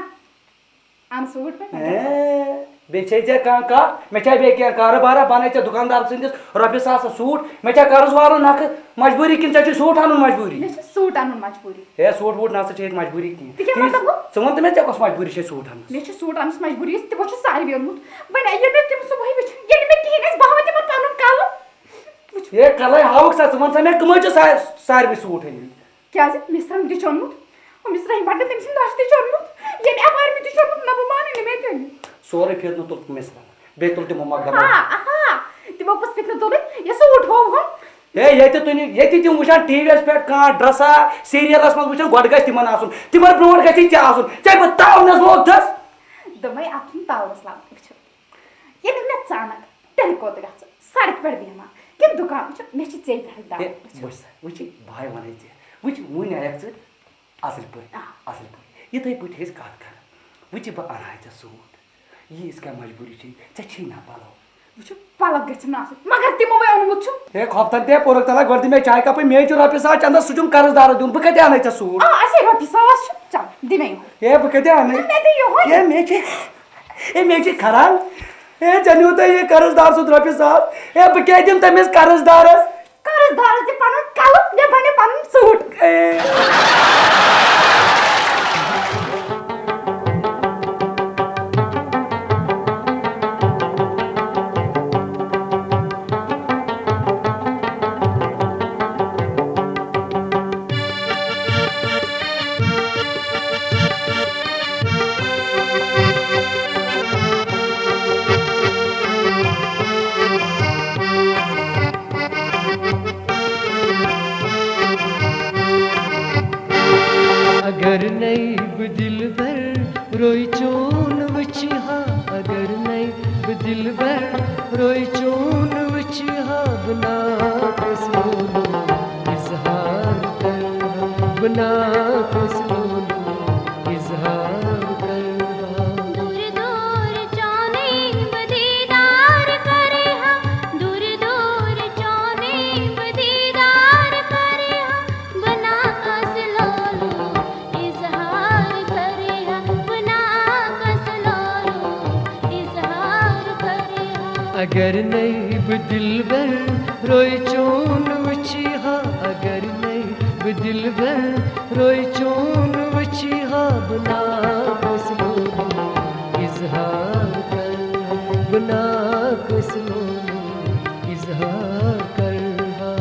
اَن سوٗٹ مےٚ۔ ہے۔ بیٚیہِ چھے ژےٚ کانٛہہ کَتھ؟ مےٚ چھا بیٚیہِ کینٛہہ کارٕبارا؟ بَنَے ژےٚ دُکاندار سٕنٛدِس رۄپیہِ ساس سُوٹ؟ مےٚ چھا قرض والُن نَکھٕ؟ مجبوٗری کِنہٕ ژےٚ چھُے سوٗٹ اَنُن مجبوٗری؟ مےٚ چھُ سوٗٹ اَنُن مجبوٗری۔ ہے، سوٗٹ ووٗٹ نہ سا چھے ییٚتہِ مجبوٗری کِہیٖنۍ۔ تہِ کیٛاہ تیٖژ-، مطلب گوٚو؟ ژٕ وَن تہٕ مےٚ، ژےٚ کۄس مجبوٗری چھے سوٗٹ اَنُن؟ مےٚ چھُ سوٗٹ اَنُن مجبوٗری، تِمو چھُ ساروِیو اوٚنمُت۔ وۄنۍ ییٚلہِ مےٚ تِم صُبحٲے وٕچھِ، ییٚلہِ مےٚ کِہیٖنۍ آسہِ، بہٕ ہاوَے تِمَن پَنُن کَلہٕ۔ وٕچھ۔ ہے، کَلَے ہاوُکھ سا، ژٕ وَن سا مےٚ، کٕمَے چھِ سا-، ساروِی سوٗٹ أنۍمٕتۍ؟ کیٛازِ؟ مِسرَن تہِ چھُ اوٚنمُت۔ ہُہ مِسرا یِم بَٹنہٕ تٔمۍ سٕنٛدِ دۄشہٕ تہِ چھُ اوٚنمُت۔ ییٚمہِ اَپارِ مےٚ تہِ چھُ اوٚنمُت، نہ بہٕ مانہٕ، نہ مےٚ تہِ أنِو۔ سورُے فِتنہٕ تُل مِسرا۔ بیٚیہِ تُل تِمو مۄخدمہٕ۔ آہا، آہا۔ تِمو کُس فِتنہٕ تُلُن؟ یہِ سوٗٹ ہووُن۔ ہے، ییٚتہِ تُہۍ نہٕ، ییٚتہِ تِم وٕچھان ٹی وی یَس پٮ۪ٹھ کانٛہہ ڈرٛسا، سیٖریَلَس منٛز وٕچھان، گۄڈٕ گژھِ تِمَن آسُن۔ تِمَن برونٛٹھ گژھی ژےٚ آسُن۔ ژےٚ بہٕ تاونَس لوگتھَس۔ دوٚپمَے، اَتھ چھُنہٕ تاونَس لَگُن۔ وٕچھِو، ییٚلہِ مےٚ ژانَکھ، تیٚلہِ کوٚت گژھٕ؟ سڑکہِ پٮ۪ٹھ بیٚہمہٕ ہا کِنہٕ دُکان؟ وٕچھِ، مےٚ چھِ ژےٚ پٮ۪ٹھ دَگ۔ ہے، وٕچھ سا، وٕچھ، بہٕ ہاے وَنَے ژےٚ۔ وٕچھ، وٕنۍ آیَکھ ژٕ اَصٕل پٲٹھۍ، آ۔ اَصٕل پٲٹھۍ۔ یِتھَے پٲٹھۍ ٲسۍ کَتھ کَران۔ وٕچھ، بہٕ اَنہٕ ہا ژےٚ سوٗٹ۔ ییٖژ کیٛاہ مجبوٗری چھے؟ ژےٚ چھی نہ پَلو۔ وٕچھِو، پَلو گژھِ نہٕ آسُن، مگر تِمو وَے اوٚنمُت چھُ۔ ہے، خۄفتن تہِ ہے پوٚرُکھ تَلہ، گۄڈٕ دِ مےٚ چاے کَپٕے، مے چھُ رۄپیہِ ساس چندس، سُہ چھُم قرض دارَس دیُن، بہٕ کَتہِ اَنَے ژےٚ سوٗٹ؟ آ، اَسے رۄپیہِ ساس چھُ، چل، دِ مےٚ یِہوٚے۔ ہے، بہٕ کَتہِ اَنَے؟ نہ، مےٚ دِ یِہوٚے۔ ہے، مے چھِ ہے، مےٚ چھِ کھران۔ ہے، ژےٚ نیوٗتھَے یہِ قرض دار سُنٛد رۄپیہِ ساس۔ ہے، بہٕ کیٛاہ دِمہٕ تٔمِس قرض دارس؟ قرض دارس دِ پنُن قلم، مےٚ بنہِ پنُن سوٗٹ۔ ہے۔ اگر نَے بہٕ دِلبر روٚے چون وٕچھِ ہا، اگر نَے بہٕ دِلبر روٚے چون وٕچھِ ہا، بہٕ ناکس لولُن اظہار کرٕ ہا، بہٕ ناکس لولُن اظہار کرٕ ہا۔ دور دور چانے بہ دیدار کرے ہا، دور دور چانے بہ دیدار کرے ہا، بہ ناکس لولُن اظہار کرے ہا، بہ ناکس لولُن اظہار کرے ہا۔ اگر نَے بہٕ دِلبر روٚے چون وٕچھِ ہا، اگر نَے بہٕ دِلبر روٚے چون وٕچھِ ہا، بہٕ ناکس لولُن اظہار کرٕ ہا، بہٕ ناکس لولُن اظہار کرٕ ہا۔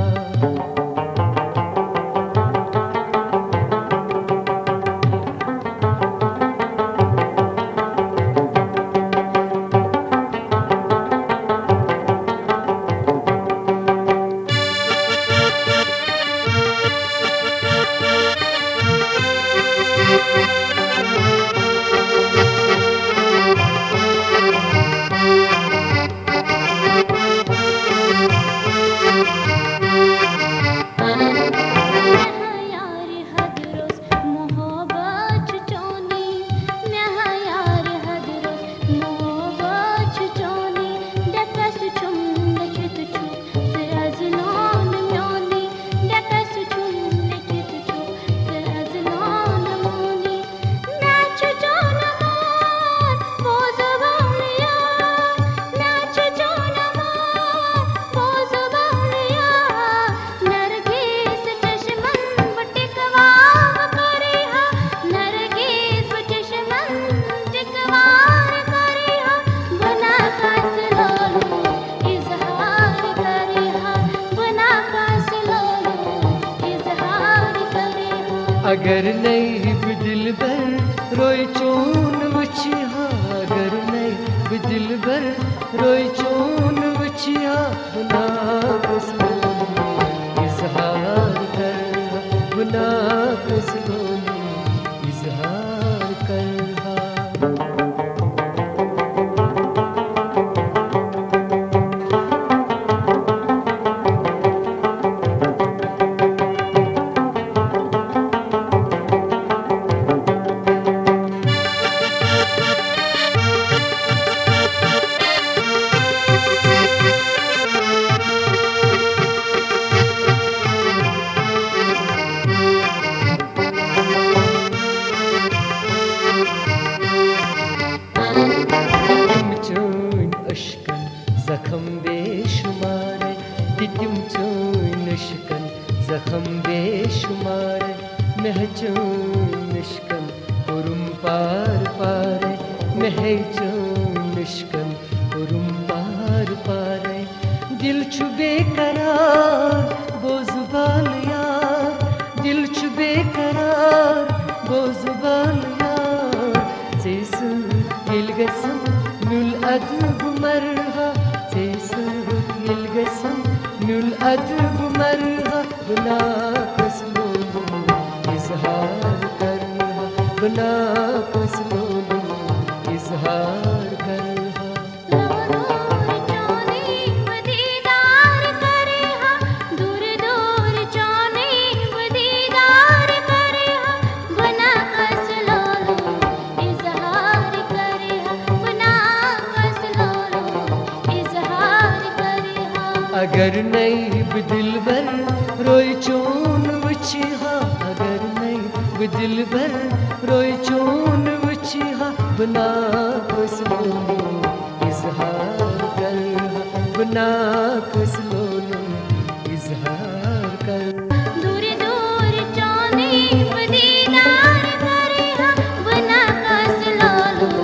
محبت چھُ چونٕے، مےٚ ہا یارِ حد روٚس۔ محبت چھُ چونٕے، ڈٮ۪کس چھُم لیٚکھِتھ چھُکھ ژٕ اَزلان میونٕے۔ ڈٮ۪کس چھُم لیٚکھِتھ چھُکھ ژٕ اَزلان میونٕے۔ مےٚ چھُ چون مان، بوزو بولیا۔ مےٚ چھُ چون مان، بوزو بولیا۔ نرگس چشمن بہٕ ٹکواو کرے ہا، نرگس چشمن ٹکواو کرے ہا، بہٕ ناکس لولُن اظہار کرے ہا، بہٕ ناکس لولُن اظہار کرے ہا۔ اگر نَے بہٕ دِلبر روٚے چون وٕچھِ ہا، اگر نَے بہٕ دِلبر روٚے چون وٕچھِ ہا، بہٕ ناکس لولُن اظہار کرٕ ہا، بہٕ ناکس لولُن اظہار کرٕ ہا۔ مےٚ ہیٚژٕم مِشکَن کوٚرُم پار پارے، مےٚ ہیٚژٕم مِشکَن کوٚرُم پار پارے۔ دِل چھُ بے قرار، بوزٕ بال یار، دِل چھُ بے قرار، بوزٕ بال یار۔ ژےٚ سۭتۍ ییٚلہِ گژھم میُل ادٕ بہٕ مرٕ ہا، ژےٚ سۭتۍ ییٚلہِ گژھم میُل ادٕ بہٕ مرٕ ہا۔ بہٕ ناکس لولُم اظہار کرٕ ہا، بہٕ ناکس لولُم اظہار کرٕ ہا۔ لولُم چونٕے بہٕ دیٖدار کرٕ ہا، دوٗرٕ دوٗرٕ چونٕے بہٕ دیٖدار کرٕ ہا، بہٕ ناکس لولُم اظہار کرٕ ہا، بہٕ ناکس لولُم اظہار کرٕ ہا۔ اگر نَے بہٕ دِلبر روے چون وٕچھِ ہا، اگر نَے بہٕ دِلبر روے چون وٕچھِ ہا، بہٕ ناکس لولُم اظہار کرٕ ہا، بہٕ ناکس لولُم اظہار کرٕ۔ دوٗرِ دوٗرِ چونٕے بہٕ دیٖدار کرٕ ہا، بہٕ ناکس لولُم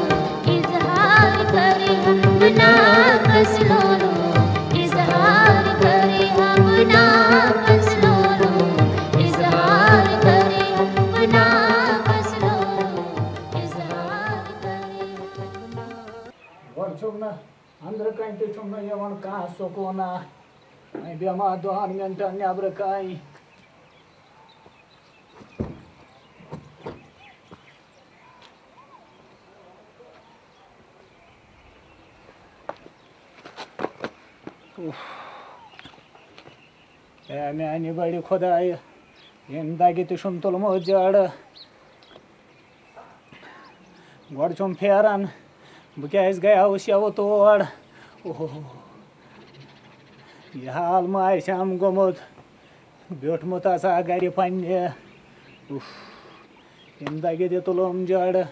اظہار کرٕ ہا، بہٕ ناکس لولُم اظہار کرٕ ہا، بہٕ ناکس لولُم اظہار کرٕ ہا، بہٕ ناکس لولُم اظہار کرٕ ہا۔ گۄڈٕ چھُکھ نہ أنٛدرٕ کنہِ تہِ چھُم نہٕ یِوان کانٛہہ سکوٗنا۔ وۄنۍ بیٚہمہٕ ہا دَہَن مِنٹَن نٮ۪برٕ کَنۍ۔ اُف۔ اے میٛانہِ بٔڑِ خۄدایہِ، ییٚمہِ دَگہِ تہِ چھُم تُلمُت جَڑٕ۔ گۄڈٕ چھُم پھیران، بہٕ کیٛازِ گٔیاوُس یَوٕ تور؟ اوہو، یہِ حال ما آسہِ ہم گوٚمُت، بیوٗٹھمُت آسہٕ ہا گرِ پننہِ۔ اُف، ییٚمہِ دَگہِ تہِ تُلُم جَڑٕ۔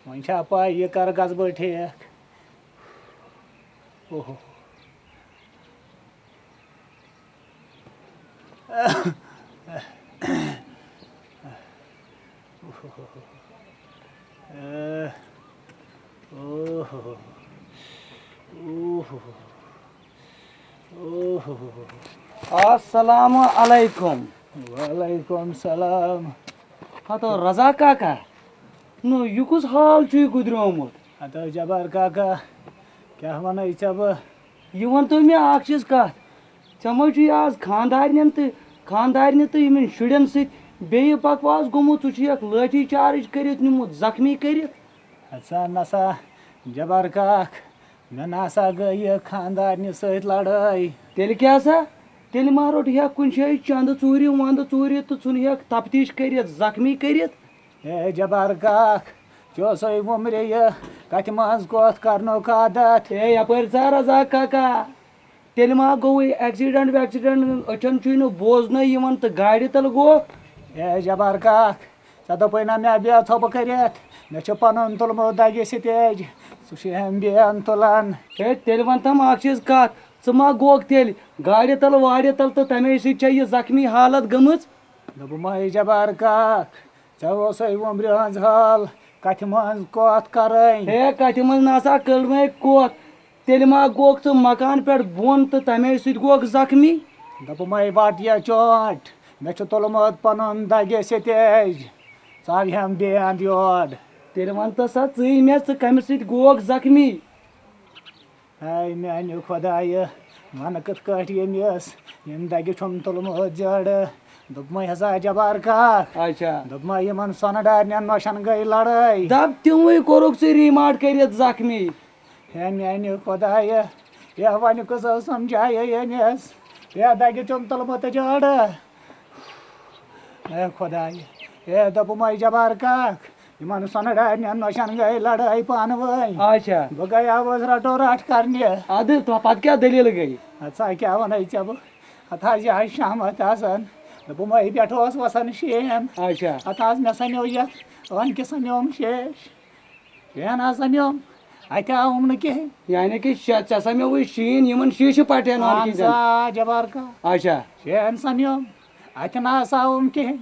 وۄنۍ چھا پَے، یہِ کَر گژھٕ بہٕ ٹھیٖک؟ اوہو۔ السلام علیکم۔ وعلیکم السلام۔ ہتو رضا کاکا، نو، یہِ کُس حال چھُے گُدریومُت؟ ہتو جبار کاکا، کیٛاہ وَنَے ژےٚ بہٕ؟ یہِ وَن تو مےٚ اَکھ چیٖز کَتھ، ژےٚ ما چھُے آز خانٛدارنٮ۪ن تہٕ خانٛدارنہِ تہٕ یِمَن شُرٮ۪ن سۭتۍ بیٚیہِ بکواس گوٚمُت؟ ژٕ چھُے اَکھ لٲٹھی چارٕج کٔرِتھ نیوٗمُت، زخمی کٔرِتھ۔ ہسا نسا جبار کاک، مےٚ نسا گٔے یہِ خانٛدارنہِ سۭتۍ لڑٲے۔ تیٚلہِ کیٛاہ سا؟ تیٚلہِ ما روٚٹ ہیٚکھ کُنہِ جایہِ چندٕ ژوٗرِ وندٕ ژوٗرِ تہٕ ژھُن ہیٚکھ تفتیش کٔرِتھ، زخمی کٔرِتھ؟ اے جبار کاک، ژےٚ اوسے وُمرِ یہِ کتھِ منٛز کوتھ کرنُک عادت۔ اے یپٲرۍ ژا رزاق کاکا، تیٚلہِ ما گوٚوُے ایکسیڈنٹ ویکسیڈنٹ؟ أچھن چھُے نہٕ بوزنَے یِوان تہٕ گاڑِ تل گوکھ۔ اے جبار کاک، ژےٚ دوٚپُے نہ مےٚ بیٚہہ ژھۄپہٕ کٔرِتھ، مےٚ چھُ پنُن تُلمُت دگہِ سِتیج، سُہ چھُ ہٮ۪م بیٚہن تُلان۔ ہے تیٚلہِ وَن تَم اَکھ چیٖز کَتھ، ژٕ ما گوکھ تیٚلہِ گاڑِ تَل واڑِ تَل تہٕ تَمے سۭتۍ چھےٚ یہِ زخمی حالت گٔمٕژ؟ دوٚپمَے جبار کاک، ژےٚ اوسَے وُمبرِ ہٕنٛز حال کَتھِ منٛز کَتھ کَرٕنۍ۔ ہے کَتھِ منٛز نہ سا کٔر مےٚ کَتھ، تیٚلہِ ما گوکھ ژٕ مکان پٮ۪ٹھ بۄن تہٕ تَمے سۭتۍ گوکھ زخمی؟ دوٚپمَے وَٹ یا چونٛٹھ، مےٚ چھُ تُلمُت پَنُن دَگہِ سِتیج، ژاو ہٮ۪م بیٚیہِ اَنٛد یور۔ تیٚلہِ وَن تہٕ سا ژٕے مےٚ، ژٕ کَمہِ سۭتۍ گوکھ زخمی؟ ہے میٛانہِ خۄدایہِ، وَنہٕ کِتھ کٲٹھۍ ییٚمِس، ییٚمہِ دَگہِ چھُم تُلمُت جَڑٕ۔ دوٚپمَے ہسا جبار کاک۔ اچھا۔ دوٚپمَے یِمَن سۄنہٕ ڈارنٮ۪ن نۄشَن گٔے لڑٲے۔ دَپ تِموٕے کوٚرُکھ ژٕ ریماٹ کٔرِتھ زخمی۔ ہے میٛانہِ خۄدایہِ، ہے وۄنۍ کُس سمجھایہِ ییٚمِس؟ ہے دَگہِ چھُم تُلمُت جَڑٕ۔ اے خۄدایہِ، اے دوٚپمَے جبار کاک، یِمَن سۄنہٕ ڈارنٮ۪ن نۄشَن گٔے لڑٲے پانہٕ ؤنۍ۔ اچھا۔ بہٕ گٔیاوُس رٹو رٹھ کرنہِ۔ اَدٕ تہٕ پَتہٕ کیٛاہ دٔلیٖل گٔے؟ اَدٕ سا کیٛاہ وَنَے ژےٚ بہٕ؟ اَتھ حظ یہِ حظ شامَتھ آسان۔ دوٚپمَے پٮ۪ٹھٕ اوس وَسان شیٖن۔ اچھا۔ اَتھ حظ مےٚ سَمیو یَتھ وَنکہِ سَمیوم شیش۔ شیٖن حظ سَمیوم۔ اَتہِ آوُم نہٕ کِہیٖنۍ۔ یعنی کہِ شےٚ، ژےٚ سَمیووُے شیٖن، یِمَن شیٖشہٕ پَٹھین اَہَن سا، جبار کاک۔ اچھا۔ شیٖن سَمیوم۔ اَتہِ نہ آسہٕ ہاوُم کِہیٖنۍ۔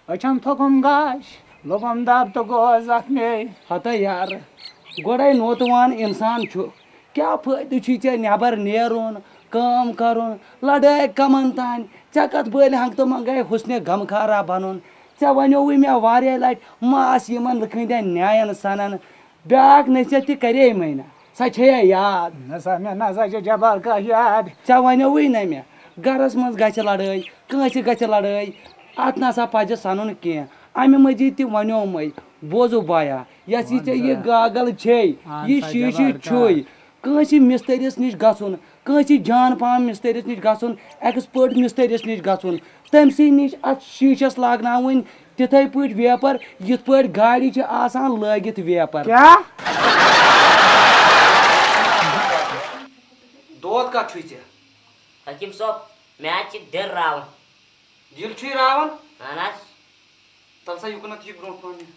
أچھَن تھوٚکُم گاش، لوٚگُم دَب تہٕ گوس زخمی۔ ہتا یار، گۄڈَے نوتوان اِنسان چھُ، کیٛاہ فٲیدٕ چھُے ژےٚ نٮ۪بر نیرُن، کٲم کَرُن، لڑٲے کَمَن تانۍ؟ ژےٚ کَتھ بٔلۍ ہنٛگتہٕ منٛگَے حُسنِ غمخارا بَنُن؟ ژےٚ وَنیووُے مےٚ واریاہ لَٹہِ، مہ آس یِمَن لُکہٕ ہٕنٛدٮ۪ن نیایَن سَنَن۔ بیٛاکھ نصیحت تہِ کَرے مےٚ نہ، سۄ چھےٚ یا یاد؟ نہ سا، مےٚ نہ سا چھِ جبار کانٛہہ یاد۔ ژےٚ وَنیووُے نہ مےٚ، گَرَس منٛز گژھِ لڑٲے، کٲنٛسہِ گژھِ لڑٲے، اَتھ نہ سا پَزِ سَنُن کینٛہہ۔ اَمہِ مٔزیٖد تہِ وَنیومَے، بوزُو بایا، یۄس یہِ وَن ژےٚ یہِ سا۔ گاگل چھے، اَہَن یہِ سا، شیٖشہِ جبار چھُے، کانٛہہ۔ کٲنٛسہِ مِستٔرِس نِش گژھُن، کٲنٛسہِ جان پہم مِستٔرِس نِش گژھُن، expert مِستٔرِس نِش گژھُن، تٔمۍ سٕے نِش اَتھ شیٖشَس لاگناوٕنۍ تِتھَے پٲٹھۍ ویپر، یِتھ پٲٹھۍ گاڑِ چھِ آسان لٲگِتھ ویپر۔ کیٛاہ؟ دود کَتھ چھُے ژےٚ؟ حکیٖم صٲب، مےٚ حظ چھِ دِل راوان۔ دِل چھُے راوان؟ اہن حظ۔ تَلہٕ سا یُکُنَتھ یہِ برونٛٹھ پَہَن یہِ۔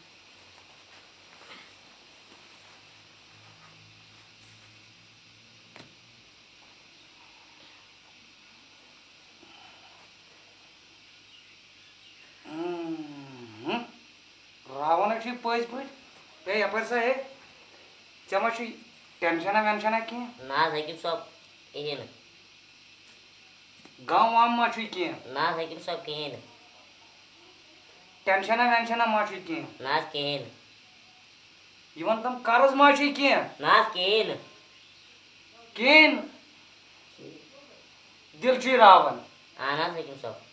اۭں، راوان ہے چھُے پٔزۍ پٲٹھۍ۔ ہے، یَپٲرۍ سا ہے، ژےٚ ما چھُے ٹٮ۪نشَنا وٮ۪نشَنا کینٛہہ؟ نہ حظ، حکیٖم صٲب، کِہیٖنۍ نہٕ۔ غم وم ما چھُے کینٛہہ؟ نہ حظ، حکیٖم صٲب، کِہیٖنۍ نہٕ۔ ٹٮ۪نشَنا وٮ۪نشَنا ما چھُے کینٛہہ؟ نہ حظ، کِہیٖنۍ نہٕ۔ یہِ وَن تَم، قرض ما چھُے کینٛہہ؟ نہ حظ، کِہیٖنۍ نہٕ۔ کِہیٖنۍ نہٕ؟ دِل چھُے راوان۔ اہن حظ، حکیٖم صٲب۔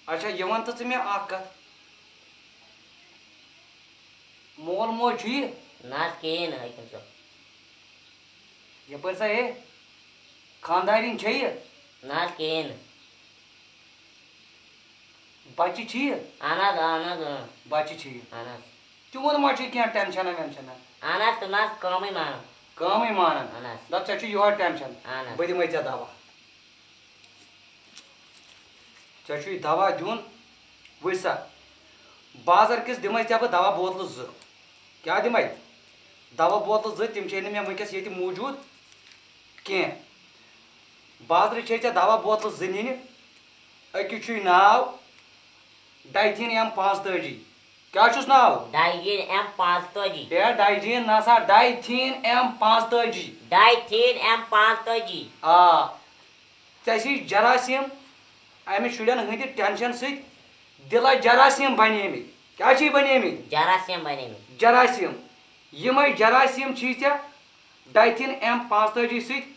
اچھا، یہِ وَن تہٕ ژٕ مےٚ اَکھ کَتھ، مول موج چھُ یہِ؟ نہ حظ، کِہیٖنۍ نہٕ، حٲکِم صٲب۔ یَپٲرۍ سا ہے، خانٛدارِنۍ چھےٚ یہِ؟ نہ حظ، کِہیٖنۍ نہٕ۔ بَچہِ چھِ یہِ؟ اَہَن حظ، اَہَن حظ، اۭں۔ بَچہِ چھِ یہِ؟ اَہَن حظ۔ تِہُنٛد ما چھُ کینٛہہ ٹٮ۪نشَنا وٮ۪نشَنا؟ اَہَن حظ، تِم نہ حظ کٲمٕے مانان۔ کٲمٕے مانان؟ اَہَن حظ۔ دَپ، ژےٚ چھُے یِہوٚے ٹٮ۪نشَن۔ اَہَن حظ۔ بہٕ دِمَے ژےٚ دَوا۔ ژےٚ چھُے دوا دیُن، وٕچھ سا، بازر کِس دِمَے ژےٚ بہٕ دوا بوتلہٕ زٕ۔ کیٛاہ دِمَے؟ دوا بوتلہٕ زٕ، تِم چھے نہٕ مےٚ وٕنۍکٮ۪س ییٚتہِ موٗجوٗد کینٛہہ۔ بازرٕ چھے ژےٚ دوا بوتلہٕ زٕ نِنہِ۔ أکِس چھُے ناو ڈایتھیٖن ایم پانٛژتٲجی۔ کیٛاہ چھُس ناو؟ ڈایتھیٖن ایم پانٛژتٲجی۔ ہے، ڈایتھیٖن نہ سا، ڈایتھیٖن ایم پانٛژتٲجی۔ ڈایتھیٖن ایم پانٛژتٲجی۔ آ، ژےٚ چھِی جراثیم، اَمہِ شُرٮ۪ن ہٕنٛدِ ٹٮ۪نشن سۭتۍ دِلس جراثیم بنیمٕتۍ۔ کیٛاہ چھِی بنیمٕتۍ؟ جراثیم بنیمٕتۍ۔ جراثیم۔ یِمے جراثیم چھِی ژےٚ ڈایتھیٖن ایم پانٛژتٲجی سۭتۍ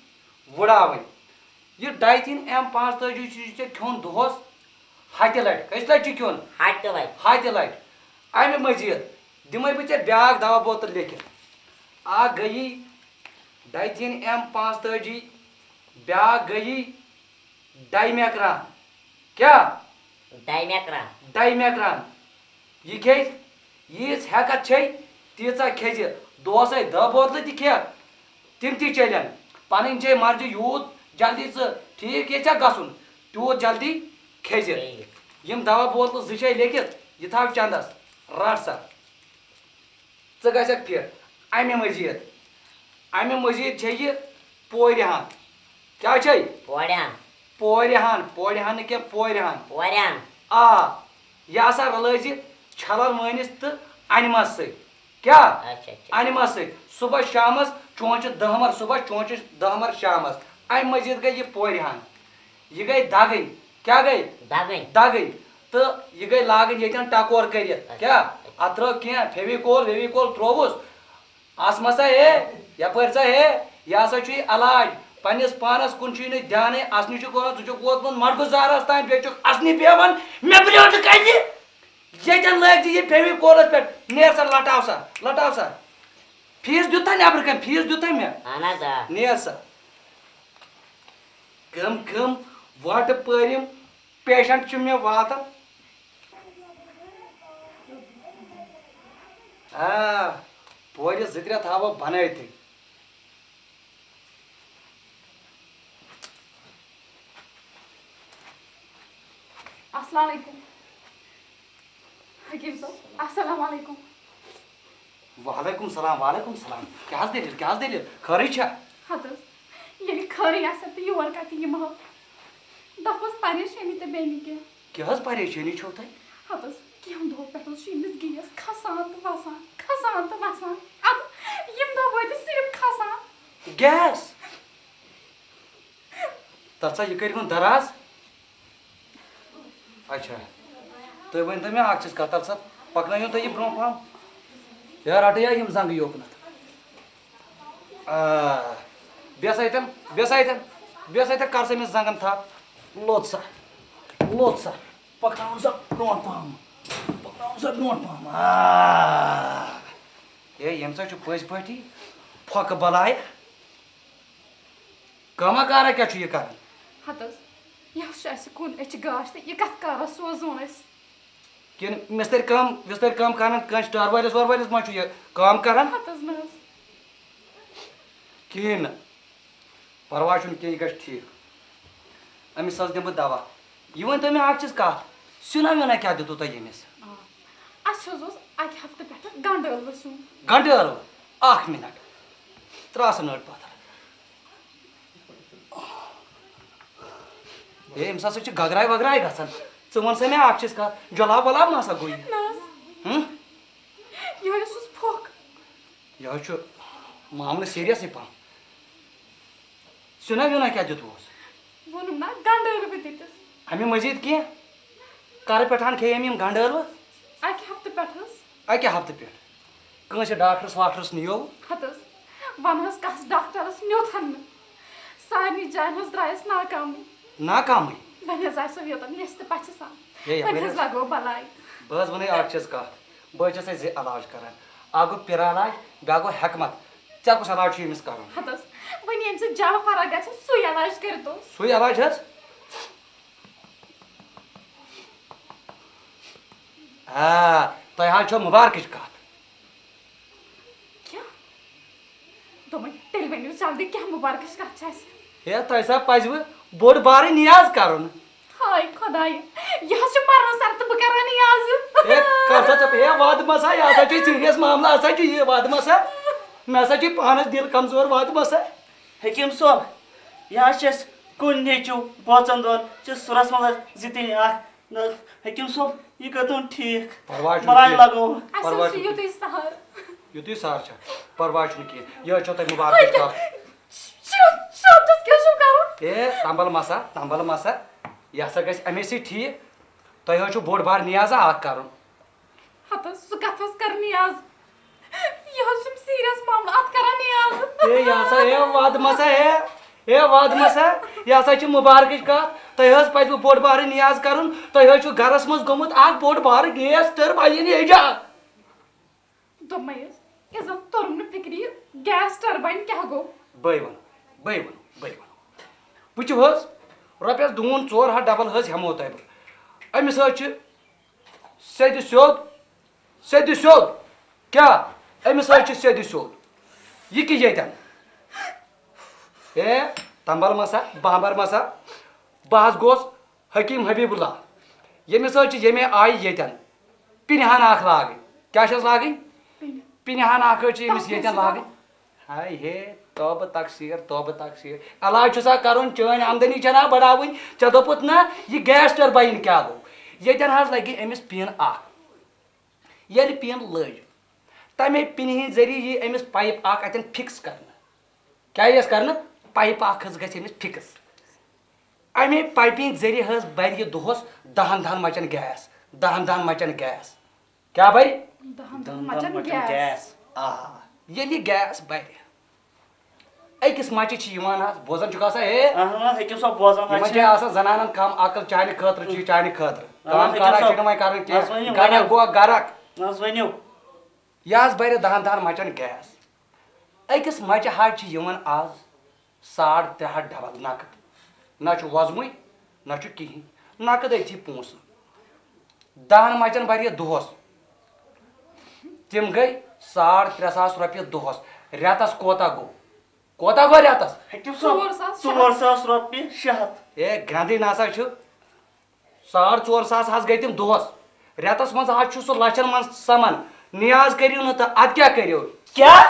وُڑاوٕنۍ۔ یہِ ڈایتھیٖن ایم پانٛژتٲجی چھُے ژےٚ کھیوٚن دۄہس ہتہِ لٹہِ۔ کٔژِ لٹہِ چھُ کھیوٚن؟ ہتہِ لٹہِ۔ ہتہِ لٹہِ۔ اَمہِ مزید دِمے بہٕ ژےٚ بیٛاکھ دوا بوتل لیکھِتھ۔ اکھ گٔیی ڈایتھیٖن ایم پانٛژتٲجی، بیٛاکھ گٔیی ڈایمیکران۔ کیٛاہ؟ ڈایمیکران۔ ڈایمیکران۔ یہِ کھیٚیہِ، ییٖژ ہٮ۪کتھ چھے، تیٖژاہ کھیٚزِ۔ دۄہسے دَہ بوتلہٕ تہِ کھےٚ، تِم تہِ چلن۔ پنٕنۍ چھے مرضی، یوٗت جلدی ژٕ ٹھیٖک ییٚژھکھ گژھُن، تیوٗت جلدی کھیٚزِ۔ ٹھیٖک۔ یِم دوا بوتلہٕ زٕ چھے لیکھِتھ، یہِ تھاو چندس، رٹ سا۔ ژٕ گژھکھ فِٹ۔ اَمہِ مٔزیٖد، اَمہِ مٔزیٖد چھےٚ یہِ پورِ ہَن۔ کیٛاہ چھے؟ پورِ ہَن۔ پورِ ہَن، پورِ ہَن نہٕ کینٛہہ، پورِ ہَن۔ پورِ ہَن۔ آ، یہِ ہسا رلٲوزِ چھَلَن وٲنِس تہٕ اَنِمَس سۭتۍ۔ کیٛاہ؟ اچھا، اچھا۔ اَنِمَس سۭتۍ۔ صُبحَس شامَس چونٛچہِ دَہ مَر، صُبحَس چونٛچہِ دَہ مَر شامَس۔ اَمہِ مٔزیٖد گٔے یہِ پورِ ہَن۔ یہِ گٔے دَگٕنۍ۔ کیٛاہ گٔے؟ دَگٕنۍ۔ دَگٕنۍ۔ تہٕ یہِ گٔے لاگٕنۍ ییٚتٮ۪ن ٹکور کٔرِتھ۔ اچھا۔ کیٛاہ؟ اچھا۔ اَتھ ترٛٲو کینٛہہ فیویکول ویویکول ترٛووُس۔ اَس مہ سا ہے، یَپٲرۍ سا ہے، یہِ ہسا چھُے علاج۔ پنٛنِس پانَس کُن چھُے نہٕ دیانٕے، اَسنہِ چھُکھ وَنان، ژٕ چھُکھ ووتمُت مَرگُزارَس تام، بیٚیہِ چھُکھ اَسنہِ بیٚہوان۔ مےٚ بلیو نہٕ کَتہِ۔ ییٚتٮ۪ن لٲگۍ زِ یہِ فیویکولَس پٮ۪ٹھ۔ نیر سا، لَٹاو سا، لَٹاو سا۔ فیٖس دیُت تۄہہِ نٮ۪برٕ کَنۍ، فیٖس دیُت تۄہہِ مےٚ؟ اَہَن حظ، آ۔ نیر سا۔ کٕم کٕم وۄٹہٕ پٲرِم پیشنٹ چھِ مےٚ واتان۔ آ، پورِ زٕ ترٛےٚ تھاوو بنٲوتھٕے۔ السلام علیکم۔ حکیٖم صٲب، السلام علیکم۔ وعلیکم سلام، وعلیکم سلام۔ کیٛاہ حظ دٔلیٖل، کیٛاہ حظ دٔلیٖل؟ خٲرٕے چھا؟ ہتہٕ حظ، ییٚلہِ خٲرٕے آسہِ ہا تہٕ یور کتہِ یِمہٕ ہا؟ دپہٕ حظ پریشٲنی تہٕ بیٚیہِ نہٕ کینٛہہ۔ کیٛاہ حظ پریشٲنی چھو تۄہہِ؟ ہتہٕ حظ، کینٛہہ دۄہو پٮ۪ٹھ حظ چھُ ییٚمِس گیس کھسان تہٕ وسان، کھسان تہٕ وسان۔ اَدٕ یِم دۄہ وٲتۍ صرف کھسان۔ گیس؟ تَتھ سا یہِ کٔرِہُن دراز۔ اچھا، تُہۍ ؤنۍ تو مےٚ اکھ چیٖز کَتھ، تَلہٕ سا پَکنٲیِو تُہۍ یہِ برونٛہہ پَہَم۔ یا رَٹہٕ یا یِم زنٛگہٕ یوکُنَتھ۔ آ، بیٚہہ سا ییٚتٮ۪ن، بیٚہہ سا ییٚتٮ۪ن، بیٚہہ سا ییٚتٮ۪ن، کَر سا أمِس زنٛگَن تھپھ۔ لوٚت سا، لوٚت سا، پَکناوُن سا برونٛہہ پَہَم، پَکناوُن سا برونٛہہ پَہَم۔ آ، ہے، ییٚمہِ سۭتۍ چھُ پٔزۍ پٲٹھی پھۄکہٕ بَلاے۔ کٲمہ کارا کیٛاہ چھُ یہِ کران؟ ہتہٕ حظ، یہِ حظ چھُ اَسہِ کُن، أسۍ چھِ گاش تہٕ یہِ کتھ کارا سوزون أسۍ؟ کِنہٕ مِستٔرۍ کٲم وِستٔرۍ کٲم کران، کٲنٛسہِ ٹٲر وٲلِس وٲر وٲلِس ما چھُ یہِ کٲم کران؟ ہتہٕ حظ نہ حظ۔ کِہیٖنۍ نہٕ، پرواے چھُنہٕ کینٛہہ، یہِ گژھِ ٹھیٖک۔ أمِس حظ دِمہٕ بہٕ دوا۔ یہِ ؤنۍ تو مےٚ اکھ چیٖز کتھ، سِیُنا وِیُنا کیٛاہ دیُتوٕ تۄہہِ ییٚمِس؟ آ، اَسہِ حظ اوس اَکہِ ہفتہٕ پٮ۪ٹھٕ گنڈٕ ٲلوٕ سیُن۔ گنڈٕ ٲلوٕ؟ اکھ مِنٹ، ترٛاو سا نٔر پتھر۔ ہے، أمِس ہسا چھِ گگراے وگراے گژھان۔ ژٕ وَن سا مےٚ اکھ چیٖز کَتھ، جۄلاب وۄلاب ما سا گوٚو یہِ؟ نہ حظ۔ ہُم؟ یِہوٚے اوسُس پھۄکھ۔ یہِ حظ چھُ معاملہٕ سیٖریَسٕے پَہَم۔ سیُنا ویُنا کیٛاہ دیُتوُس؟ ووٚنُم نا، گنڈٕ ٲلوٕ دِتِس۔ اَمہِ مٔزیٖد کینٛہہ؟ کَرٕ پٮ۪ٹھ ہَن کھیٚیِم یِم گنڈٕ ٲلوٕ؟ اَکہِ ہفتہٕ پٮ۪ٹھ حظ۔ اَکہِ ہفتہٕ پٮ۪ٹھ؟ کٲنٛسہِ ڈاکٹرس واکٹرس نِیو؟ ہتہٕ حظ، وَن حظ کَس ڈاکٹرس نیوٗتھن نہٕ؟ سارنٕے جاین حظ درٛایس ناکامٕے۔ ناکامٕے؟ وۄنۍ حظ آسو یوتن یژھِ تہٕ پژھِ سان۔ ہے، یپٲرۍ وۄنۍ حظ حظ۔ لگو بلاے۔ بہٕ حظ وَنے اکھ چیٖز کتھ، بہٕ حظ چھَسے زِ علاج کران، اکھ گوٚو پِرٕ علاج، بیٛاکھ گوٚو حکمت۔ ژےٚ کُس علاج چھُ ییٚمِس کرُن؟ ہتہٕ حظ، وۄنۍ ییٚمہِ سۭتۍ جلد فرق گژھِ، سُے علاج کٔرتو۔ سُے علاج حظ؟ آ، تۄہہِ حظ چھو مُبارکٕچ کتھ۔ کیٛاہ؟ دوٚپمَے، تیٚلہِ ؤنِو جلدی، کیٛاہ مُبارکٕچ کَتھ چھِ اَسہِ؟ ہے، تۄہہِ سا پَزِوٕ بوٚڑ بارٕ نیاز کَرُن۔ ہاے خۄدایہِ، یہِ حظ چھُ مَرنَس سَر تہٕ بہٕ کَرٕ ہا نیازٕ۔ ہے، کَر سا ژےٚ، ہے، وَد مَسا، یہِ ہسا چھُ serious معاملہٕ ہسا چھُ یہِ، وَد مَسا۔ مےٚ ہسا چھُ پانَس دِل کمزور، وَد مَسا۔ حکیٖم صٲب، یہِ حظ چھِ اَسہِ کُنہِ نیٚچوٗ بٲژَن دۄن چھِ سُرَس منٛز حظ زٕ تِنہِ اَکھ۔ نہ، حکیٖم صٲب، یہِ کٔرۍتون ٹھیٖک۔ پرواے چھُنہٕ بلاے کینٛہہ۔ لگو۔ اَسہِ پرواے حظ چھُ چھُنہٕ یُتُے سہل۔ یُتُے سہل چھا؟ پرواے چھُنہٕ کینٛہہ۔ یہِ حظ چھو تۄہہِ مُبارکٕچ وۄنۍ کیٛاہ؟ کَتھ۔ شب-، شبدس کیٛاہ چھُو کَرُن؟ اے، تمبل مسا، تمبل مسا۔ یہِ ہسا گژھِ اَمے سۭتۍ ٹھیٖک۔ تۄہہِ حظ چھُو بوٚڑ بار نیازا اکھ کَرُن۔ ہتہٕ حظ، سُہ کَتھ حظ کَرٕ نیاز؟ یہِ حظ چھُم serious معاملہٕ، اَتھ کَران نیاز۔ اے، یہِ ہسا، اے، وَد مسا، اے، اے، وَد مسا۔ یہِ ہسا چھِ مُبارکٕچ کَتھ۔ تۄہہِ حظ پَزِوٕ بوٚڑ بارٕ نیاز کَرُن۔ تۄہہِ حظ چھُو گَرَس منٛز گوٚمُت اَکھ بوٚڑ بارٕ gas turbine ایجاد۔ دوٚپمَے حظ، یہِ زَن توٚرُم نہٕ فِکرِ، یہِ gas turbine کیٛاہ گوٚو؟ بٕے وَنہٕ، بٕے وَنہٕ، بٕے وَنہٕ۔ وٕچھِو حظ، رۄپیَس ڈوٗن ژور ہَتھ double حظ ہٮ۪مو تۄہہِ بہٕ۔ أمِس حظ چھِ سیٚدِ سیوٚد، سیٚدِ سیوٚد۔ کیٛاہ؟ أمِس حظ چھِ سیٚدِ سیوٚد۔ یہِ کہِ ییٚتٮ۪ن؟ ہے، تمبل مسا، بامبر مسا، بہٕ حظ گوس حکیم حبیب اللہ۔ ییٚمِس حظ چھِ ییٚمے آیہِ ییٚتٮ۪ن پِنہِ ہَن اکھ لاگٕنۍ۔ کیٛاہ چھَس لاگٕنۍ؟ پِنہِ۔ پِنہِ ہَن اکھ حظ چھِ ییٚمِس تَتھ کیٛاہ ییٚتٮ۪ن چھِ لاگٕنۍ۔ ہاے ہے، توبہٕ تقصیر، توبہٕ تقصیر۔ علاج چھُ سا کرُن، چٲنۍ آمدنی چھےٚ نا بڑاوٕنۍ؟ ژےٚ دوٚپُتھ نا، یہِ gas turbine کیٛاہ گوٚو؟ ییٚتٮ۪ن حظ لگہِ أمِس پِن اکھ۔ ییٚلہِ پِن لٔج، تَمے پِنہِ ہِنٛدۍ ذٔریعہٕ یی أمِس pipe اکھ اَتٮ۪ن fix کرنہٕ۔ کیٛاہ یِیَس کرنہٕ؟ Pipe اکھ حظ گژھِ أمِس fix۔ اَمے pipeہِ ہِنٛدۍ ذٔریعہٕ حظ بَرِ یہِ دۄہَس دَہَن دَہَن مَچَن gas، دَہَن دَہَن مَچَن gas۔ کیٛاہ بَرِ؟ دَہَن دَہَن دَہَن مَچَن مَچَن gas۔ Gas۔ آ، ییٚلہِ یہِ gas بَرِ، أکِس مَچہِ چھِ یِوان حظ، بوزان چھُکھ آسان، ہے؟ اَہَن حظ، حکیٖم صٲب، بوزان حظ یِمَن چھِ۔ چھِ آسان زَنانَن کَم عقل، چانہِ خٲطرٕ چھُ یہِ، چانہِ خٲطرٕ۔ اَہَن حظ، کٲم حکیٖم کارا صٲب۔ چھِنہٕ وۄنۍ کَرٕنۍ کینٛہہ۔ نہ حظ ؤنِو، گَرَکھ ؤنِو۔ گوٚو گَرَکھ۔ نہ حظ ؤنِو۔ یہِ حظ بَرِ دَہَن دَہَن مَچَن gas۔ أکِس مَچہِ حظ چھِ یِوان آز ساڑ ترٛےٚ ہَتھ double نقد۔ نہ چھُ وۄزمُے، نہ چھُ کِہیٖنۍ۔ نقد أتھی پونٛسہٕ۔ دَہَن مَچَن بَرِ یہِ دۄہَس۔ تِم گٔے ساڑ ترٛےٚ ساس رۄپیہِ دۄہَس۔ رٮ۪تَس کوتاہ گوٚو؟ کوتاہ گوٚو رٮ۪تَس؟ حکیٖم صٲب، ژور ساس شےٚ ہَتھ۔ ژور ساس رۄپیہِ شےٚ ہَتھ۔ ہے، گرٛنٛدٕے نہ سا چھُ۔ ساڑ ژور ساس حظ گٔے تِم دۄہَس۔ رٮ۪تَس منٛز حظ چھُ سُہ لَچھَن منٛز سَمان۔ نیاز کٔرِو نہٕ تہٕ اَدٕ کیٛاہ کٔرِو؟ کیٛاہ؟